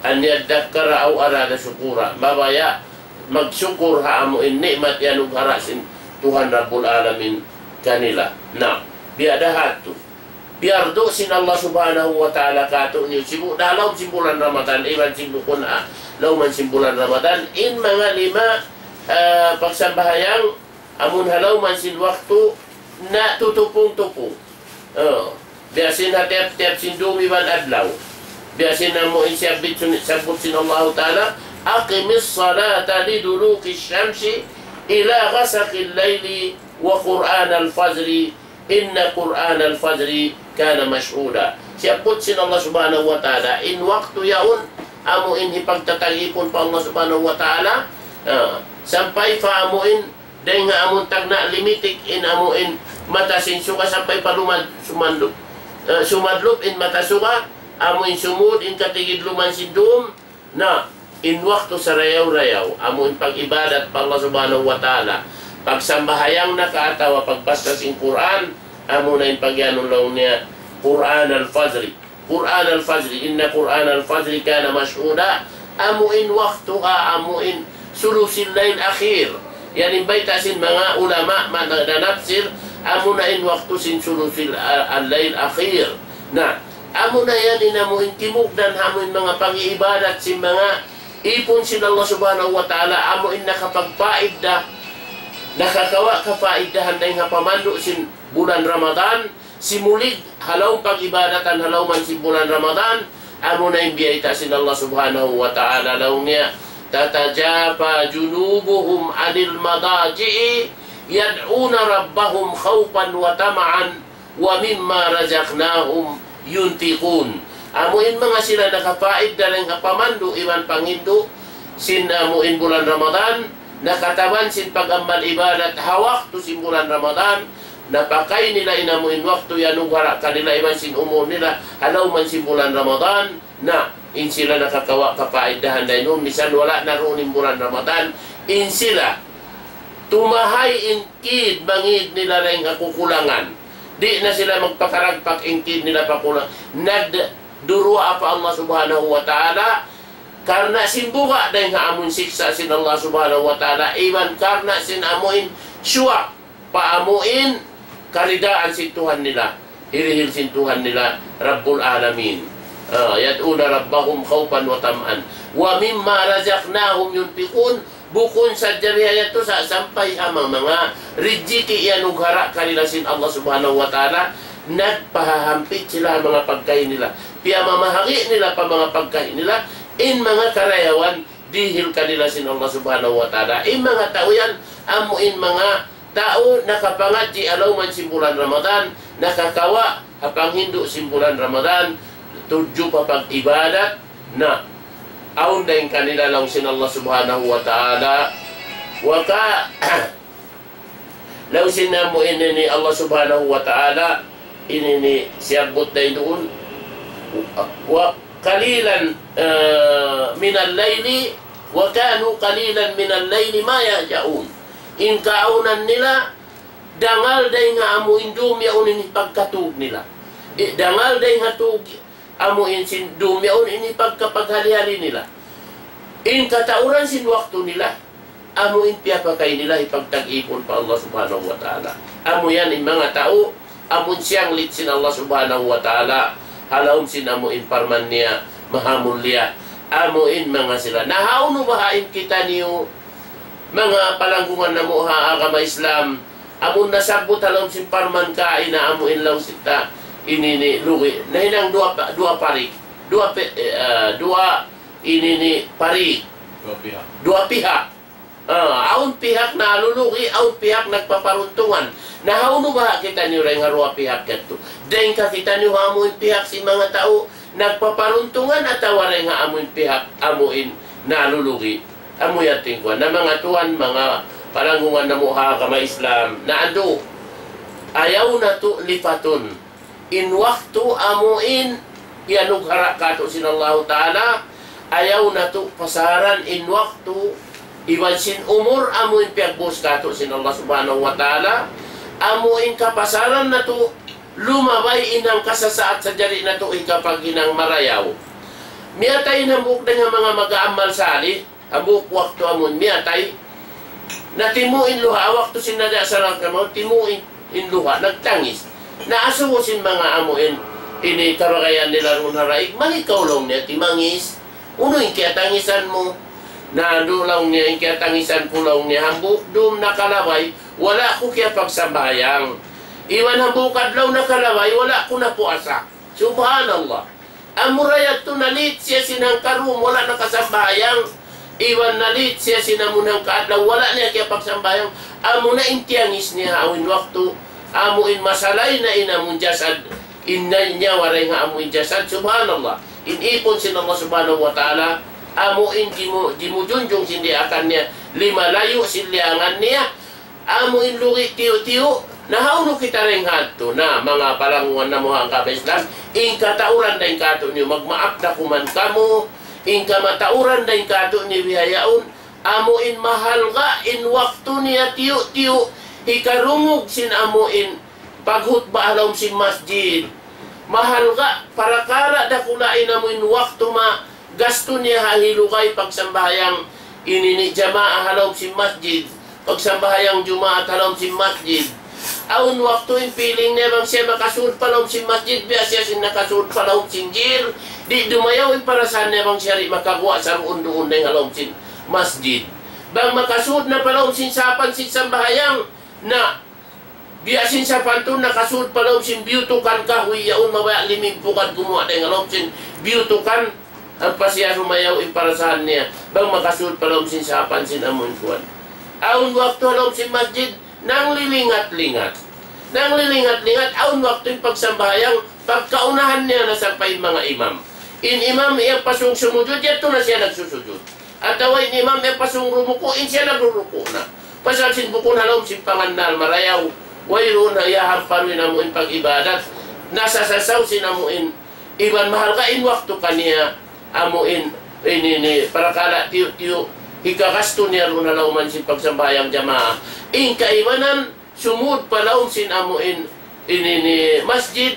أن يذكر أو أراد شكورا. Mabaya' magsukur ha amu in ni'mat iyanughara sin Tuhan Rabbul Alamin kanila. Na, biya' da hatu. Piyardu sin Allah Subhanahu wa Ta'ala kātu'niyu, sibu' da ha lawm sin bulan Ramadan, iban sin bukun ha lawm sin bulan Ramadan, in manga lima, ah, pagsambahayang, amun ha lawm sin waktu, na tutupung-tupung. Oh. Biya' sin ha tiyap-tiyap sin dum iban adlaw. Biya' sin amu in siyabbut sin, siyabbut sin Allah Ta'ala, أقم الصلاة لدلوك الشمس إلى غسق الليل وقرآن الفجر إن قرآن الفجر كان مشهودا. Siyabbut sin Allah Subhanahu wa Ta'ala, in waktu yaun, amu in hipagtatagipun pa Allah Subhanahu wa Ta'ala, ah, sampay pa amu in, dayn ha amun tagna' limitik, in amu in mata sin suga sampay pa lumad-, sumandlup. Ah, sumadlup in mata suga, amu in sumud, in katigidluman sin dum, na, in waktu sarayaw-rayaw, amu in pag-ibadat pa Allah Subhanahu wa Ta'ala, pagsambahayang na ka atawa pagbasa sin Qur'an, amu na in pagiyanun laung niya, قرآن الفجر. قرآن الفجر، إن قرآن الفجر كان مشهودا. Amu in waktu ha, amu in ثلث الليل الأخير. Yan in bayta' sin manga ulama, manga nanapsir, amu na in waktu sin ثلث ال-, الليل الأخير. Na, amu na yan in amu in timugdan ha amu in manga pag-iibadat sin manga ipun sin Allah Subhanahu wa Ta'ala, amu in nakapagpaidda, nakakawa' kapaidahan dayn ha pamandu' sin bulan Ramadan, simulig ha lawm pag-ibadatan ha lawm sin bulan Ramadan, amu na in biyayta' sin Allah Subhanahu wa Ta'ala laung niya, تتجافى جنوبهم عن المضاجع يدعون ربهم خوفا وطمعا ومما رزقناهم ينفقون. Amu in manga sila nakapaid dayn ha pamandu' iban panghindu' sin amu in bulan Ramadan, nakataban sin pag-amal ibadat ha waktu sin bulan Ramadan, napakay nila in amu in waktu iyanughara' kanila iban sin umur nila ha lawm sin bulan Ramadan, na in sila nakakawa' kapaidahan dayn duun, misan wala' na duun in bulan Ramadan, in sila tumahay in kid mangid nila dayn ha kakulangan. Di' na sila magpakaragpak in kid nila pa kulang. Nagduruwaa pa Allah Subhanahu wa Ta'ala, karna' sin buga' dayn ha amu in siksa' sin Allah Subhanahu wa Ta'ala, iban karna' sin amu in suwak pa amu in karidaan sin Tuhan nila, hirihil sin Tuhan nila, Rabbul Alamin. Ah, يدعون ربهم خوفا وطمعا ومما رزقناهم ينفقون. Bukun sadja biya' yadtu sa-, sampay ha manga rijiki' iyanughara' kanila sin Allah Subhanahu wa Ta'ala, nagpahahampit sila ha manga pagkahi nila. Piyamamahagi' nila pa manga pagkahi nila in manga karayawan dihil kanila sin Allah Subhanahu wa Ta'ala. In manga tau yan, amu in manga tau nakapangadji' ha lawm sin bulan Ramadan, nakakawa' ha panghindu' sin bulan Ramadan, tudju pa pag-ibadat, na awn dayn kanila laung sin Allah Subhanahu wa Ta'ala. Wa ka-, laung sin amu in ini Allah Subhanahu wa Ta'ala, ini ini siyabbut dayn duun, وقليلا, eh, من الليل, وكانوا قليلا من الليل ما يهجعون. In kaawnan nila, dangal dayn ha amu in dum yaun in hipagkatug nila. I, dangal dayn ha tug, amu in sin dum yaun in hipagkapaghali-hali nila. In katauran sin waktu nila, amu in piyapakay nila hipagtag-ipun pa Allah Subhanahu wa Ta'ala. Amu yan in manga tau, amu in siyanglit sin Allah Subhanahu wa Ta'ala, ha lawm sin amu in parman niya, mahamulliya. Amu in manga sila. Na hawnu baha' in kitaniyu, manga palanggungan namu' ha agama Islam, amun nasabbut ha lawm sin parman kaina amu in laung sin ta ini ini lugi'. Nahinang duwa pa-, duwa parig. Duwa pe-, eh, ah, duwa ini ini parig. Duwa pihak. Duwa pihak. Ah, awn pihak nalulugi', awn pihak nagpaparuntungan. Na hawnu baha' kitaniyu dayn ha duwa pihak yadtu? Dayn ka kitaniyu ha amu in pihak sin manga tau nagpaparuntungan atawa dayn ha amu in pihak amu in nalulugi'? Amu yan tingkuan. Na manga tuwan, manga palanggungan namu' ha agama Islam. Na andu', ayaw natu' lipatun in waktu amu in iyanugara' kātu' sin Allahu Ta'ala, ayaw natu' pasaran in waktu, iban sin umur amu in piyagbuhus kātu' sin Allah Subhanahu wa Ta'ala, amu in kapasaran natu' lumabay in hangka sasaat sadja di' natu' hikapaghinang marayaw. Miyatay in hambuuk dayn ha manga mag-aamal salih, hambuuk waktu amu in miyatay, na timu' in luha', waktu sin naja' salat kamaun, timu' in, in luha', nagtangis. Na asubu sin manga amu in, ini kabagayan nila duun ha daig, "Mali kaw," laung niya, "timangis. Unu in kiyatangisan mu?" "Na, du," laung niya, "in kiyatangisan ku," laung niya, "hambuuk dum nakalabay, wala' ku kiyapagsambahayang. Iban hambuuk adlaw nakalabay, wala' ku napuasa." Subhanallah. Amura yadtu na-late siya sin hangka dum, wala' nakasambahayang. Iban na-late siya sin amu in hangka adlaw, wala' niya kiyapagsambahayang. Amuna in tiyangis niya ha awn waktu, amu in masalay na in amu in jasad, in na-, nyawa dayn ha amu in jasad. Subhanallah. In ipun sin Allah Subhanahu wa Ta'ala, amu in jimu-, jimujunjung sin diyaakan niya, limalayu' sin liyangan niya, amu in lugi' tiyu'-tiyu', na hawnu kita dayn ha yadtu? Na, manga palanguwan namu' ha agama Islam, in katauran dayn kātu'niyu, magmaap da kuman kamu, in kamatauran dayn kātu'niyu bihaun, amu in mahalga' in waktu niya tiyu'-tiyu', hikarungug sin amu in paghutba ha lawm sin masjid. Mahalga' parakala' dakula' in amu in waktu ma gastu niya ha hilugay pagsambahayang ini ini jamaa ha lawm sin masjid, pagsambahayang Jumaat ha lawm sin masjid. Awn waktu in feeling niya bang siya makasud pa lawm sin masjid, biya' siya sin nakasud pa lawm sin jail, di' dumayaw in parasahan niya bang siya di' makaguwa' saruun-duun dayn ha lawm sin masjid. Bang makasud na pa lawm sin sapan sin sambahayang, na biya' sin sapantun nakasud pa lawm sin biyutukan kahuy yaun, mabaya' limingpugad gumuwa' dayn ha lawm sin biyutukan, ampa siya sumayaw in parasahan niya, bang makasud pa lawm sin sapan sin amu in kuwan. Awn waktu ha lawm sin masjid, nanglilingat-lingat. Nanglilingat-lingat, awn waktu in pagsambahayang, pagkaunahan niya na sampay manga imam. In imam iyapasung sumujud, yadtu na siya nagsusujud. Atawa in imam iyapasung rumuku', in siya nagruruku' na. Pasal sin bukun ha lawm sin pangannal marayaw, wayruun na iyahamparu in amu in pag-ibadat. Nasasasaw sin amu in, iban mahalga' in waktu kaniya, amu in, ini, ini, parakala' tiyu'-tiyu', hikagastu niya duun ha lawm sin pagsambahayang jamaa. In kaibanan, sumud pa lawm sin amu in, ini, ini masjid,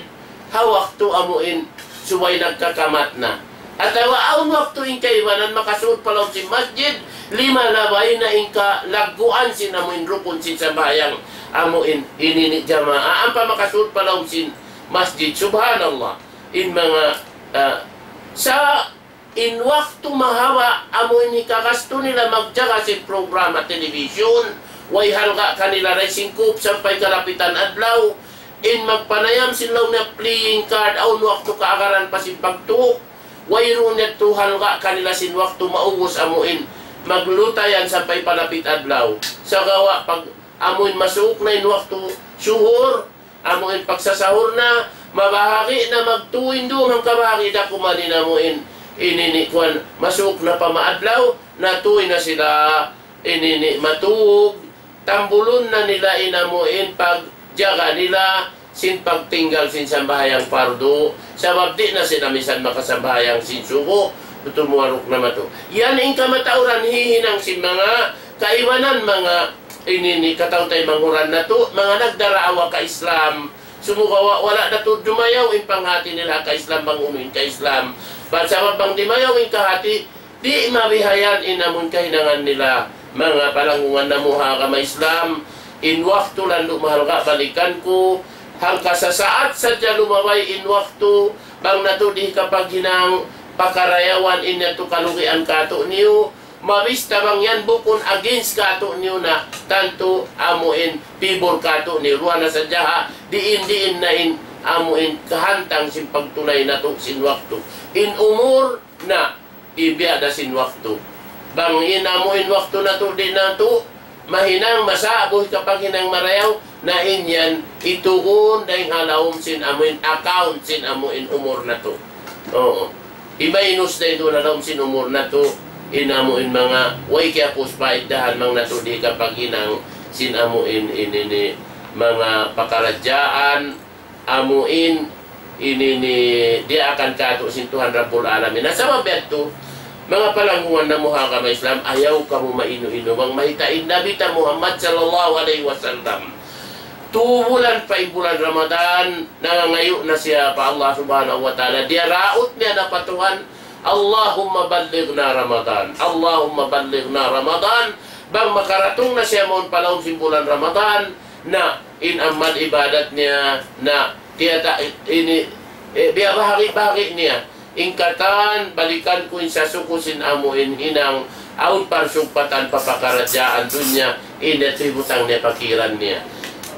ha waktu amu in subay nagkakamat na. Atawa awn waktu in kaibanan makasud pa lawm sin masjid, limalabay na in kalagguan sin amu in rukun sin sambahayang, amu in, ini, ini jamaa, ampa makasud pa lawm sin masjid. Subhanallah. In manga, ah, sa' in waktu mahaba' amu in hikagastu nila magjaga sin programa television, way halga' kanila dayn sin kup sampay kalapitan adlaw, in magpanayam sin laung niya playing card, awn waktu kaagaran pa sin pagtuuk, wayruun yadtu halga' kanila sin waktu maubus amu in maglutayan sampay palapit adlaw. Sagawa' pag amu in masuuk na in waktu suhur, amu in pagsasahur na, mabahagi' na magtuy in dum hangkabahagi' da kuman in amu in, ini ini kuwan, masuuk na pa maadlaw, na tuy na sila ini ini matug, tambulun na nila in amu in pagjaga nila sin pagtinggal sin sambahayang pardu, sabab di' na sila misan makasambahayang sin subu, tumuwaruk na matu. Yan in kamatauran hihinang sin manga kaibanan, manga ini ini kataw-taymanghuran natu', manga nagdaraawa ka Islam. Sumagawa' wala' da tuud dumayaw in panghati nila ka Islam bang unu in ka Islam. Bang sabab bang dimayaw in kahati, di' mabihayan in amun kahinangan nila. Manga palanggungan namu' ha agama Islam, in waktu landu' mahalga', balikan ku, hangka sasaat sadja lumabay in waktu, bang natu' di' kapaghinang pakarayawan, in yadtu kalugian kātu'niyu, mabista bang yan bukun against kātu'niyu na, tantu amu in favor kātu'niyu, duwa na sadja ha, diin-diin na in amu in kahantang sin pagtunay natu' sin waktu. In umur na, ibiya' da sin waktu. Bang in amu in waktu natu' di' natu' mahinang, masa' buhi kapaghinang marayaw, na in yan itugun dayn ha lawm sin amu in account sin amu in umur natu'. Oo. Imainus da itu na lawm sin umur natu', in amu in manga way kiyapus paiddahan bang natu' di' kapaghinang sin amu in, in, ini, manga pakaradjaan, amu in ini ini diyaakan kātu' sin Tuhan Rabbul Alamin. Na sabab yadtu, manga palanggungan namu' ha agama Islam, ayaw kamu mainu-inu bang mayta' in Nabi ta Muhammad sallallahu alayhi wasallam. Tū bulan pa in bulan Ramadan, nangangayu' na siya pa Allah Subhanahu wa Ta'ala. Diyaraut niya na pa Tuhan, اللهم بلغنا رمضان، اللهم بلغنا رمضان. Bang makaratung na siya mawn pa lawm sin bulan Ramadan, na in amal ibadat niya, na tiyata-, ini, eh, biyabahagi-bahagi niya. In katan, balikan ku in sasuku sin amu in hinang, awn parsugpatan pa pakaradjaan dunya, in yadtu hibutang niya pa kiran niya.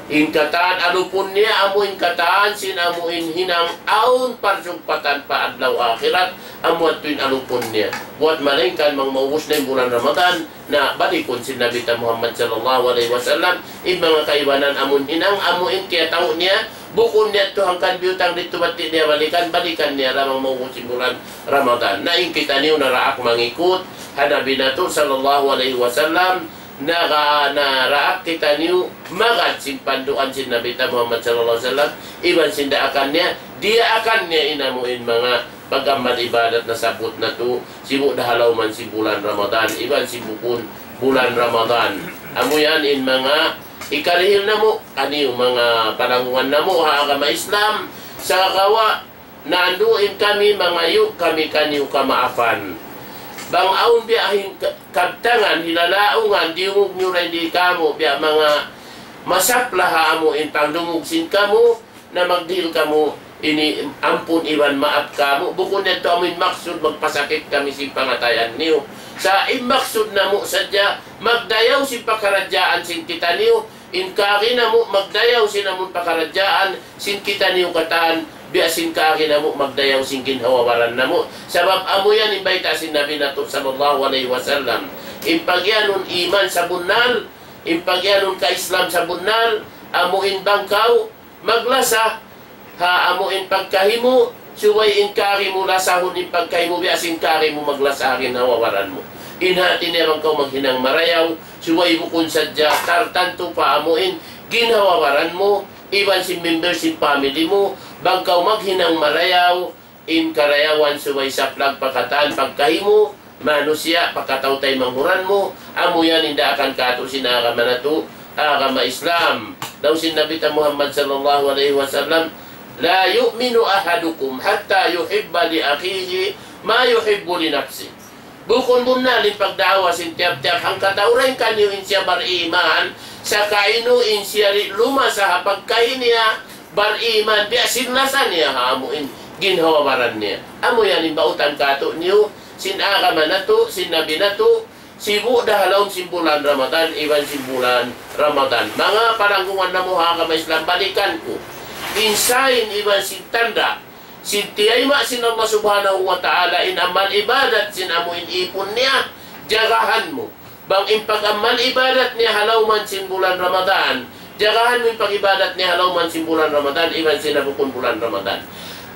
In katan, alupun niya, amu in katan, sin amu in hinang, awn parsugpatan pa adlaw akhirat, amu yadtu in alupun niya. Buwat malaingkan bang maubus na in bulan Ramadan, na balikun sin Nabi ta Muhammad sallallahu alayhi wasallam, in manga kaibanan amun hinang, amu in kiyatau niya, bukun niya tuud hangkan biyutang didtu bat di' niya balikan, balikan niya lamang maubus in bulan Ramadan. Na in kitaniyu naraak mangikut ha Nabi natu' sallallahu alayhi wasallam, naka-, naraak kitaniyu magad sin panduan sin Nabi ta Muhammad sallallahu alayhi wasallam, iban sin daakan niya, diyaakan niya in amu in manga pag-amal ibadat nasabbut natu', sibu' da ha lawm sin bulan Ramadan, iban sin bukun bulan Ramadan. Amu yan in manga hikarihil namu', kaniyu manga palanggungan namu' ha agama Islam, sagawa' nanduin kami mangayu' kami kaniyu kamaafan. Bang awn biya' hin ka-, kabtangan, hilalaungan, diyungug niyu dayn di kamu', biya' manga masapla ha amu in pangdungug sin kamu', na magdihil kamu' ini ampun iban maap kamu', bukun yadtu amu in maksud magpasakit kami sin pangatayan niyu. Sa' in maksud namu' sadja, magdayaw sin pakaradjaan sin kitaniyu, in kari namu' magdayaw sin amun pakaradjaan sin kitaniyu katan, biya' sin kari namu' magdayaw sin ginhawa-baran namu'. Sabab amu yan in bayta' sin Nabi natu' sallallahu alayhi wasallam. In pagiyanun iman sabunnal, in pagiyanun ka-Islam sabunnal, amu in bang kaw maglasa ha amu in pagkahi mu, subay in kari mu lasahun in pagkahi mu, biya' sin kari mu maglasa ha ginhawa-baran mu. In hati niya bang kaw maghinang marayaw, subay bukun sadja tartantu pa amu in ginhawa-baran mu, iban sin member sin family mu, bang kaw maghinang marayaw, in karayawan subay saplag pa katan pagkahi mu, manusiya', pa kataw-taymanghuran mu, amu yan in daakan kātu' sin agama natu', agama Islam. Laung sin Nabi ta Muhammad sallallahu alayhi wasallam, لا يؤمن أحدكم حتى يحب لأخيه ما يحب لنفسه. Bukun bunnal in pagdaawa sin tiyap-tiyap hangkatau dayn kaniyu in siya bariman, sakainu in siya di' lumasa ha pagkahi niya, bariman, biya' sin lasa niya ha amu in ginhawa-baran niya. Amu yan in bautan kātu'niyu, sin agama natu', sin Nabi natu', sibu' da ha lawm sin bulan Ramadan, iban sin bulan Ramadan. Manga palanggungan namu' ha agama Islam, balikan ku. In sign iban sin tanda', sin tiyayma' sin Allah Subhanahu wa Ta'ala, in amal ibadat sin amu in ipun niya, jagahan mu. Bang in pag-amal ibadat niya ha lawm sin bulan Ramadan, jagahan mu in pag-ibadat niya ha lawm sin bulan Ramadan, iban sin ha bukun bulan Ramadan.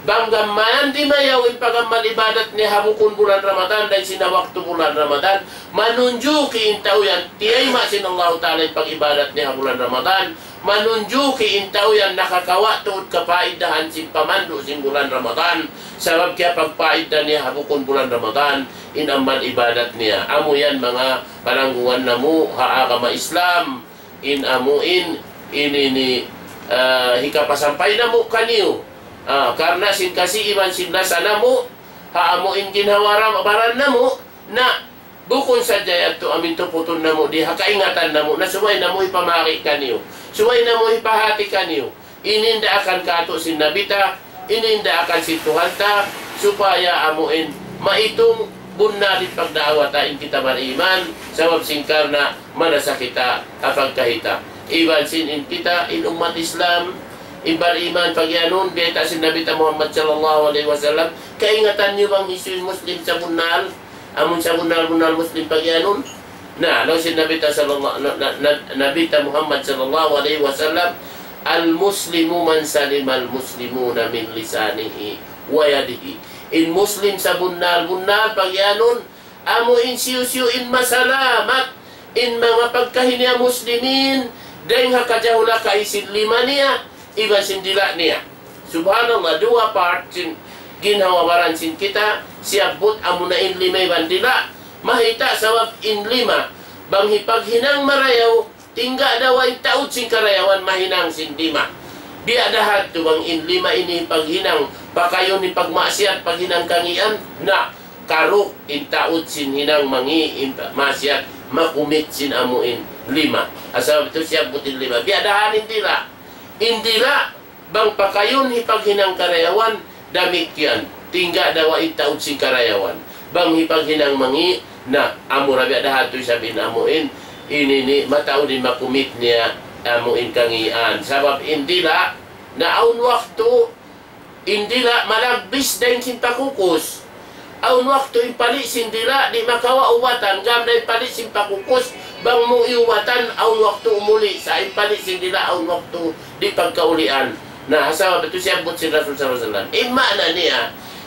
Bang gam mayan dimayaw in pag-amal ibadat niya ha bukun bulan Ramadan, dayn sin ha waktu bulan Ramadan, manunjuki in tau yan, tiyayma' sin Allahu Ta'ala in pag-ibadat niya ha bulan Ramadan, manunjuki in tau yan nakakawa' tuud kapaidahan sin pamandu' sin bulan Ramadan, sabab kiyapagpaida niya ha bukun bulan Ramadan, in amal ibadat niya. Amu yan manga palanggungan namu' ha agama Islam, in amu in, in ini, ah, hikapasampay namu' kaniyu. Ah, karna' sin kasi iban sin lasa namu', ha amu in ginhawa-baran namu', na bukun sadja yadtu amu in tuputun namu' di ha kaingatan namu', na subay namu' hipamari kaniyu. Subay namu' hipahati kaniyu. Ini in daakan kātu' sin Nabi ta, ini in daakan sin Tuhan ta, supaya amu in maitung bunnal in pagdaawa ta in kita bariman, sabab sin karna' malasa kita ha pagkahi ta. Iban sin in kita in ummat Islam, in bariman pagiyanun, bayta' sin Nabi ta Muhammad sallallahu alayhi wasallam, kaingatan niyu bang hisiyu in Muslim sabunnal, amun sabunnal-bunnal Muslim pagiyanun. Na, laung sin Nabi ta sallallahu, na, na, na, Nabi ta Muhammad sallallahu alayhi wasallam, المسلم من سلم المسلمون من لسانه ويده. In Muslim sabunnal-bunnal pagiyanun, amu in hisiyu-siyu in masalamat in manga pagkahi niya Muslimin, dayn ha kajahulakahi sin lima niya, iban sin dila' niya. Subhanallah, duwa part sin ginhawa-baran sin kita, siyabbut amuna in lima iban dila'. Mayta'? Sabab in lima, bang hipaghinang marayaw, tingga' da way taud sin karayawan mahinang sin lima. Biya' da hadtu bang in lima ini hipaghinang, pakayun hipagmaksiyat, paghinang kangīan, na, karuk in taud sin hinang mangī', in maksiyat, makumit sin amu in lima. Asal itu siyabbut in lima. Biya' da han in dila'. In dila', bang pakayun hipaghinang karayawan, damikkiyan. Tingga' da way taud sin karayawan. Bang hipaghinang mangī', na, amura biya' da hadtu isab in amu in, ini ini, mataud in makumit niya, amu in kangīan. Sabab in dila', na awn waktu, in dila' malagbis dayn sin pakukus. Awn waktu in pali' sin dila' di' makawa' ubatan, gam da in pali' sin pakukus, bang mu iubatan, awn waktu umuli', sa' in pali' sin dila' awn waktu di' pagkaulian. Na, ha sabab itu siyabbut sin Rasul sallallahu alayhi wasallam. In maana niya,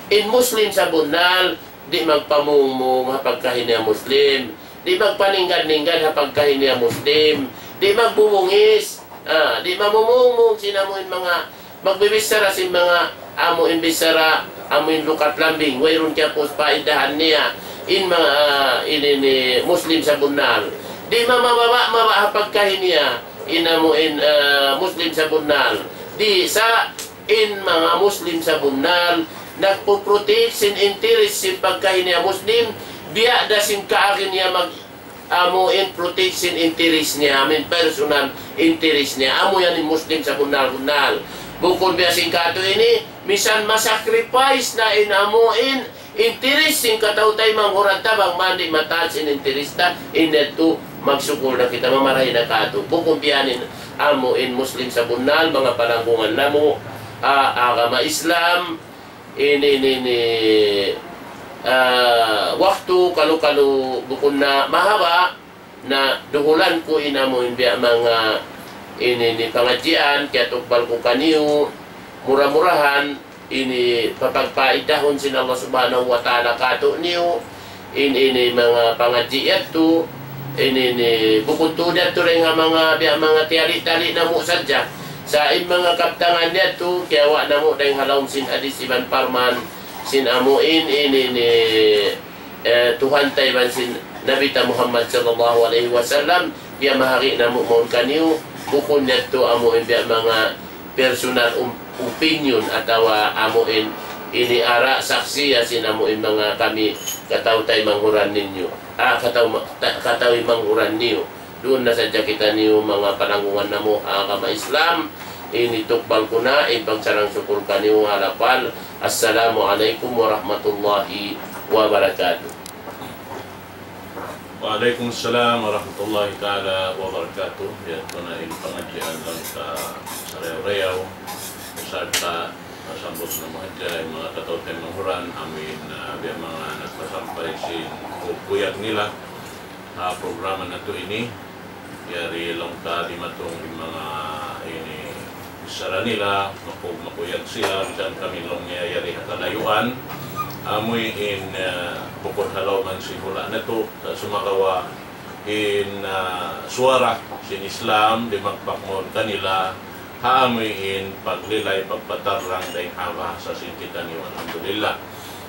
in Muslim sabunnal, di' magpamungmung ha pagkahi niya Muslim, di' magpaninggad-ninggad ha pagkahi niya Muslim, di' magbubungis, ah, di' mamumungmung sin amu in manga magbibichara sin manga amu in bichara, amu in lukat lambing, wayruun kiyapus paidahan niya, in manga, ah, ini ini Muslim sabunnal. Di' mamababa'-maba' ha pagkahi niya, in amu in, ah, Muslim sabunnal. Di' sa' in manga Muslim sabunnal, nagpuprotect sin interes sin pagkahi niya Muslim, biya' da sin kaagi niya mag- amu in protect sin interes niya, amu in personal interes niya, amu yan in Muslim sabunnal-bunnal. Bukun biya' sin katu' ini, misan ma-sacrifice na in amu in interes sin kataw-taymanghuran ta bang man di' mataas in interes ta, in yadtu magsukul na kita, mamarahi na katu'. Bukun biya' yan in amu in Muslim sabunnal, manga palanggungan namu', ah, agama Islam, ini, ini, ini, ah, waktu kalu-kalu bukun na mahaba', na duhulan ku in amu in biya' manga ini, ini pangadjian, kiyatukbal ku kaniyu, mura-murahan, ini papagpaidahun sin Allah Subhanahu wa Ta'ala kātu'niyu, in ini manga pangadji' yadtu, in ini bukun tuud yadtu dayn ha manga biya' manga tiyali-tali namu' sadja. Sa' in manga kabtangan yadtu, kiyawa' namu' dayn ha lawm sin hadis iban parman sin amu in, in ini, eh, Tuhan ta iban sin Nabi ta Muhammad sallallahu alayhi wasallam, biya' mahari namu' mawn kaniyu, bukun yadtu amu in biya' manga personal um-, opinion atawa amu in ini ara saksiya sin amu in manga kami kataw-taymanghuran ninyu. Ah, kataw ma-, ta-, kataymanghuran niyu. Duun na sadja kitaniyu manga palanggungan namu' ha agama Islam. Ini tukbal ku na in pagsarang-sukul kaniyu ha lapal. Assalamu alaykum warahmatullahi wabarakatuh. Wa alaykum assalam warahmatullahi ta'ala wabarakatuh. Yadtu na in pangadjian laung ta sarayaw-rayaw. Sarta' pasambut namu' hadja in manga kataw-taymanghuran, amu in, ah, biya' manga nagpasampay sin kuyag nila ha programa natu' ini. Yari laung ta dimatung in manga ini bichara nila, maku-, makuyag sila, minsan kami laung niya yari ha kalayuan. Amu in, ah, bukun ha lawm sin hula' natu', sa' sumagawa' in, ah, suwara sin Islam dimagpak mawn kanila, ha amu in paglilay, pagpatarrang dayn ha bahasa sin kitaniyu, alhamdulillah.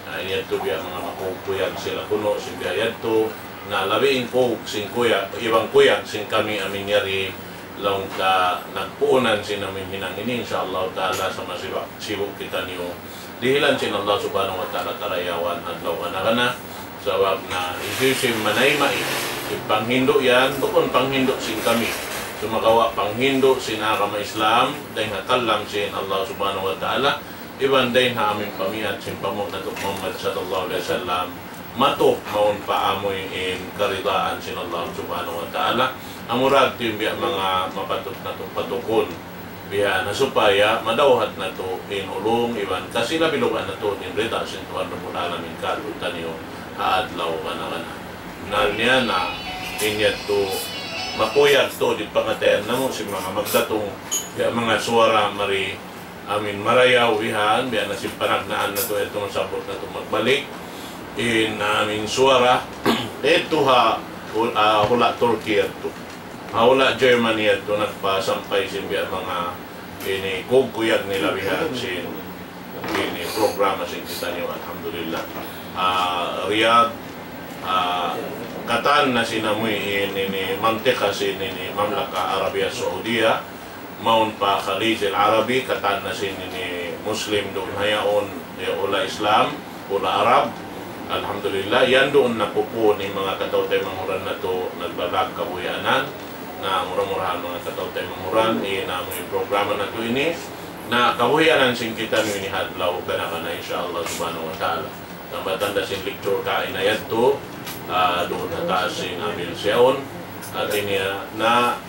Na, in yadtu biya' manga makuyag sila kunu' sin biya' yadtu, na labi in kuyag sin kuyag, iban kuyag sin kami amu in yari laung ta nagpuunan sin amu in hinang ini, insya Allah ta'ala sa' masibu', sibu' kitaniyu dihilan sin Allah Subhanahu wa Ta'ala karayawan adlaw kana-kana. Sabab na hisiyu-siyu in manayma' in panghindu' yan, bukun panghindu' sin kami. Sumagawa' panghindu' sin agama Islam, dayn ha kalam sin Allah Subhanahu wa Ta'ala, iban dayn ha amu in pamiyat sin panghu' natu' Muhammad sallallahu alayhi wasallam, matu mawn pa amu in karidaan sin Allah Subhanahu wa Ta'ala. Amura yadtu in biya' manga mapatut natu' patukun. Biya' na supaya madawhat natu' in ulung iban kasi labi-labi natu' in rida sin Tuhan Rabbul Alamin kātu'niyu ha adlaw kana-kana. Na niya na in yadtu makuyag tuud in pangatayan namu' sin manga magdatung, biya' manga suwara mari amu in marayaw bihan, biya' na sin panagnaan natu' yadtu masabbut natu' magbalik. In amu in suwara, yadtu ha, hul-, ah, hula' Turkey yadtu. Ha hula' Germany yadtu nagpasampay sin biya' manga ini kugkuyag nila bihan sin ini programa sin kitaniyu, alhamdulillah. Ah, Riyadh, ah, katan na sin amuin ini mantika sin ini Mamlaka Arabia Saudiya, mawn pa Khalij al-Arabi, katan na sin ini Muslim duun ha yaun, ya, ula Islam, ula Arab. Alhamdulillah, yan duun na pupun in manga kataw-taymanghuran natu' naglalag kabuhianan. Na mura-murahan manga kataw-taymanghuran, in amu in programa natu' ini, na kabuhianan sin kitaniyu ini ha adlaw kana-kana, insya Allah subhanahu wa ta'ala. Tambatan da sin lecture kaina yadtu, ah, duun ha taas sin Amil Siaun. Hati niya, na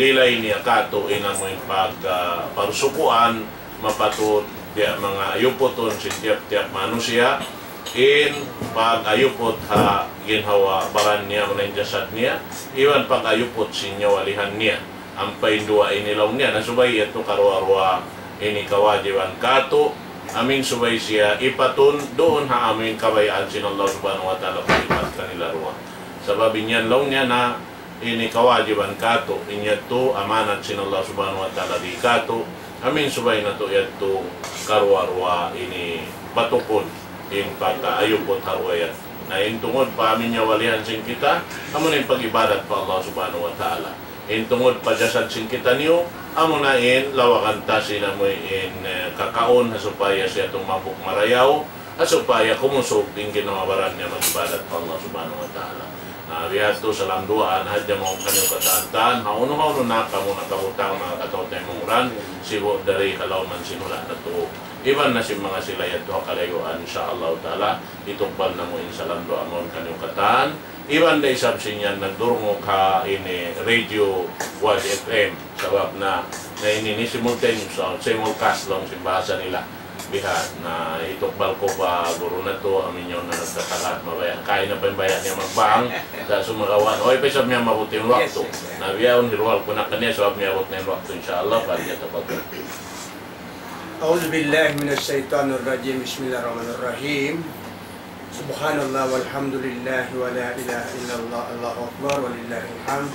lilay niya katu' in amu in pag, ah, parsukuan, mapatut diya manga ayuputun sin tiyap-tiyap manusiya', in pag-ayuput ha ginhawa-baran niya, amuna in jasad niya, iban pag-ayuput sin nyawalihan niya. Ampa in duwa ini laung niya, na subay yadtu karuwa-ruwa ini kawajiban katu', amin subay siya ipatun duun ha amin kabayaan sin Allah subhanahu wa ta'ala pag-ipat kanila duwa. Sabab in yan laung niya na ini kawajiban katu', in yadtu amanat sin Allah subhanahu wa ta'ala di katu', amin subay natu' yadtu karuwa-ruwa ini batukun in pagkaayuput ha duwa yadtu. Na in tungud pa amin nyawalihan sin kita, amuna in pag-ibadat pa Allah subhanahu wa ta'ala. In tungud pa jasad sin kitaniyu, amuna in lawagan ta sin amu in, eh, kakaun, ha supaya siya tumambuk marayaw, ha supaya kumusug in ginhawa-baran niya mag-ibadat pa Allah subhanahu wa ta'ala. Na, biya' hādtu salam duwaa na hadja mawn kaniyu katan-katan, hawnu-hawnu na kamu nakabutang manga kataw-taymanghuran, sibu' dari kalauman sin hula' natu'. Iban na sin manga sila yadtu ha kalayuan, insya Allah ta'ala, itukbal namu' in salam duwaa mawn kaniyu katan. Iban da isab sin yan nagdurungug ha ini Radio Wad F M. Sabab na, na ini ini simultaneous, so, simulcast laung sin bahasa nila. Biha' na itukbal ku pa guru natu', amu in yaun na nagtatagat, mabaya'. Kaina pa in baya' niya magbang, sa' sumagawa', way pa isab miyabut in waktu. Na bihaun hiruhal ku na kaniya, sabab miyabut na in waktu, insya Allah, pa niya tapag. أعوذ بالله من الشيطان الرجيم. بسم الله الرحمن الرحيم. سبحان الله والحمد لله ولا إله إلا الله، الله أكبر ولله الحمد.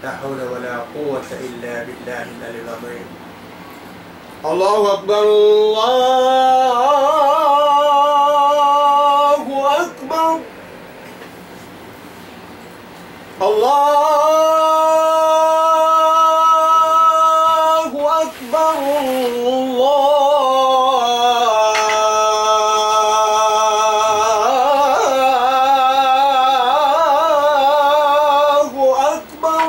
لا حول ولا قوة إلا بالله العلي العظيم. الله أكبر، الله أكبر. الله أكبر، الله أكبر.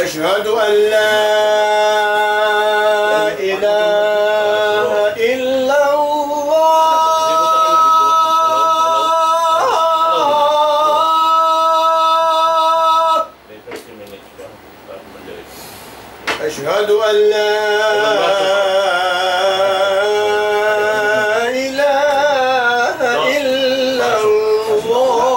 أشهد أن لا إله إلا الله. أشهد أن لا إله إلا الله.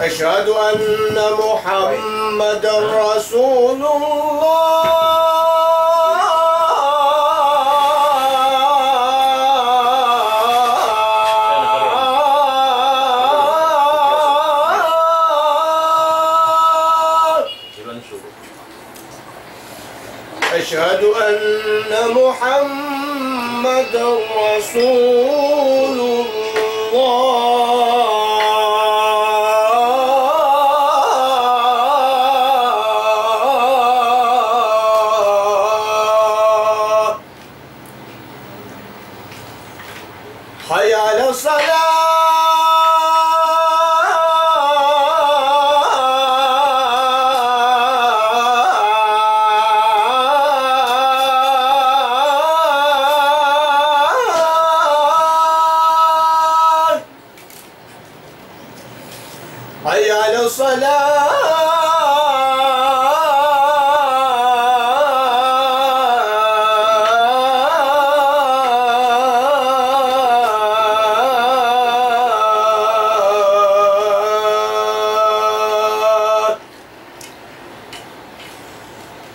أشهد أن محمدا رسول الله. أشهد أن محمدا رسول الله. حي على الصلاة. حي على الصلاة.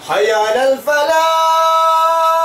حي على الفلاح.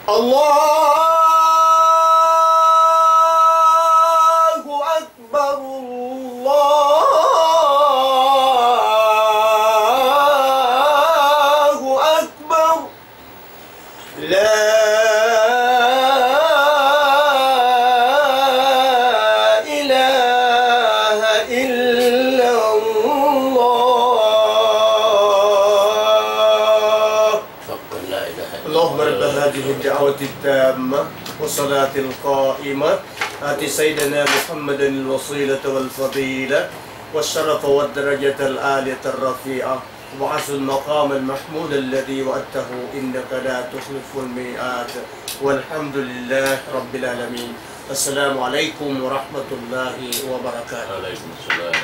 الله أكبر، الله أكبر. لا إله إلا الله. حق لا إله إلا اللهم رب الله. هذه الدعوة التامة والصلاة القائمة، آت سيدنا محمدا الوسيلة والفضيلة والشرف والدرجة العالية الرفيعة، وابعثه المقام المحمود الذي وعدته، إنك لا تخلف الميعاد. والحمد لله رب العالمين. السلام عليكم ورحمة الله وبركاته. وعليكم السلام.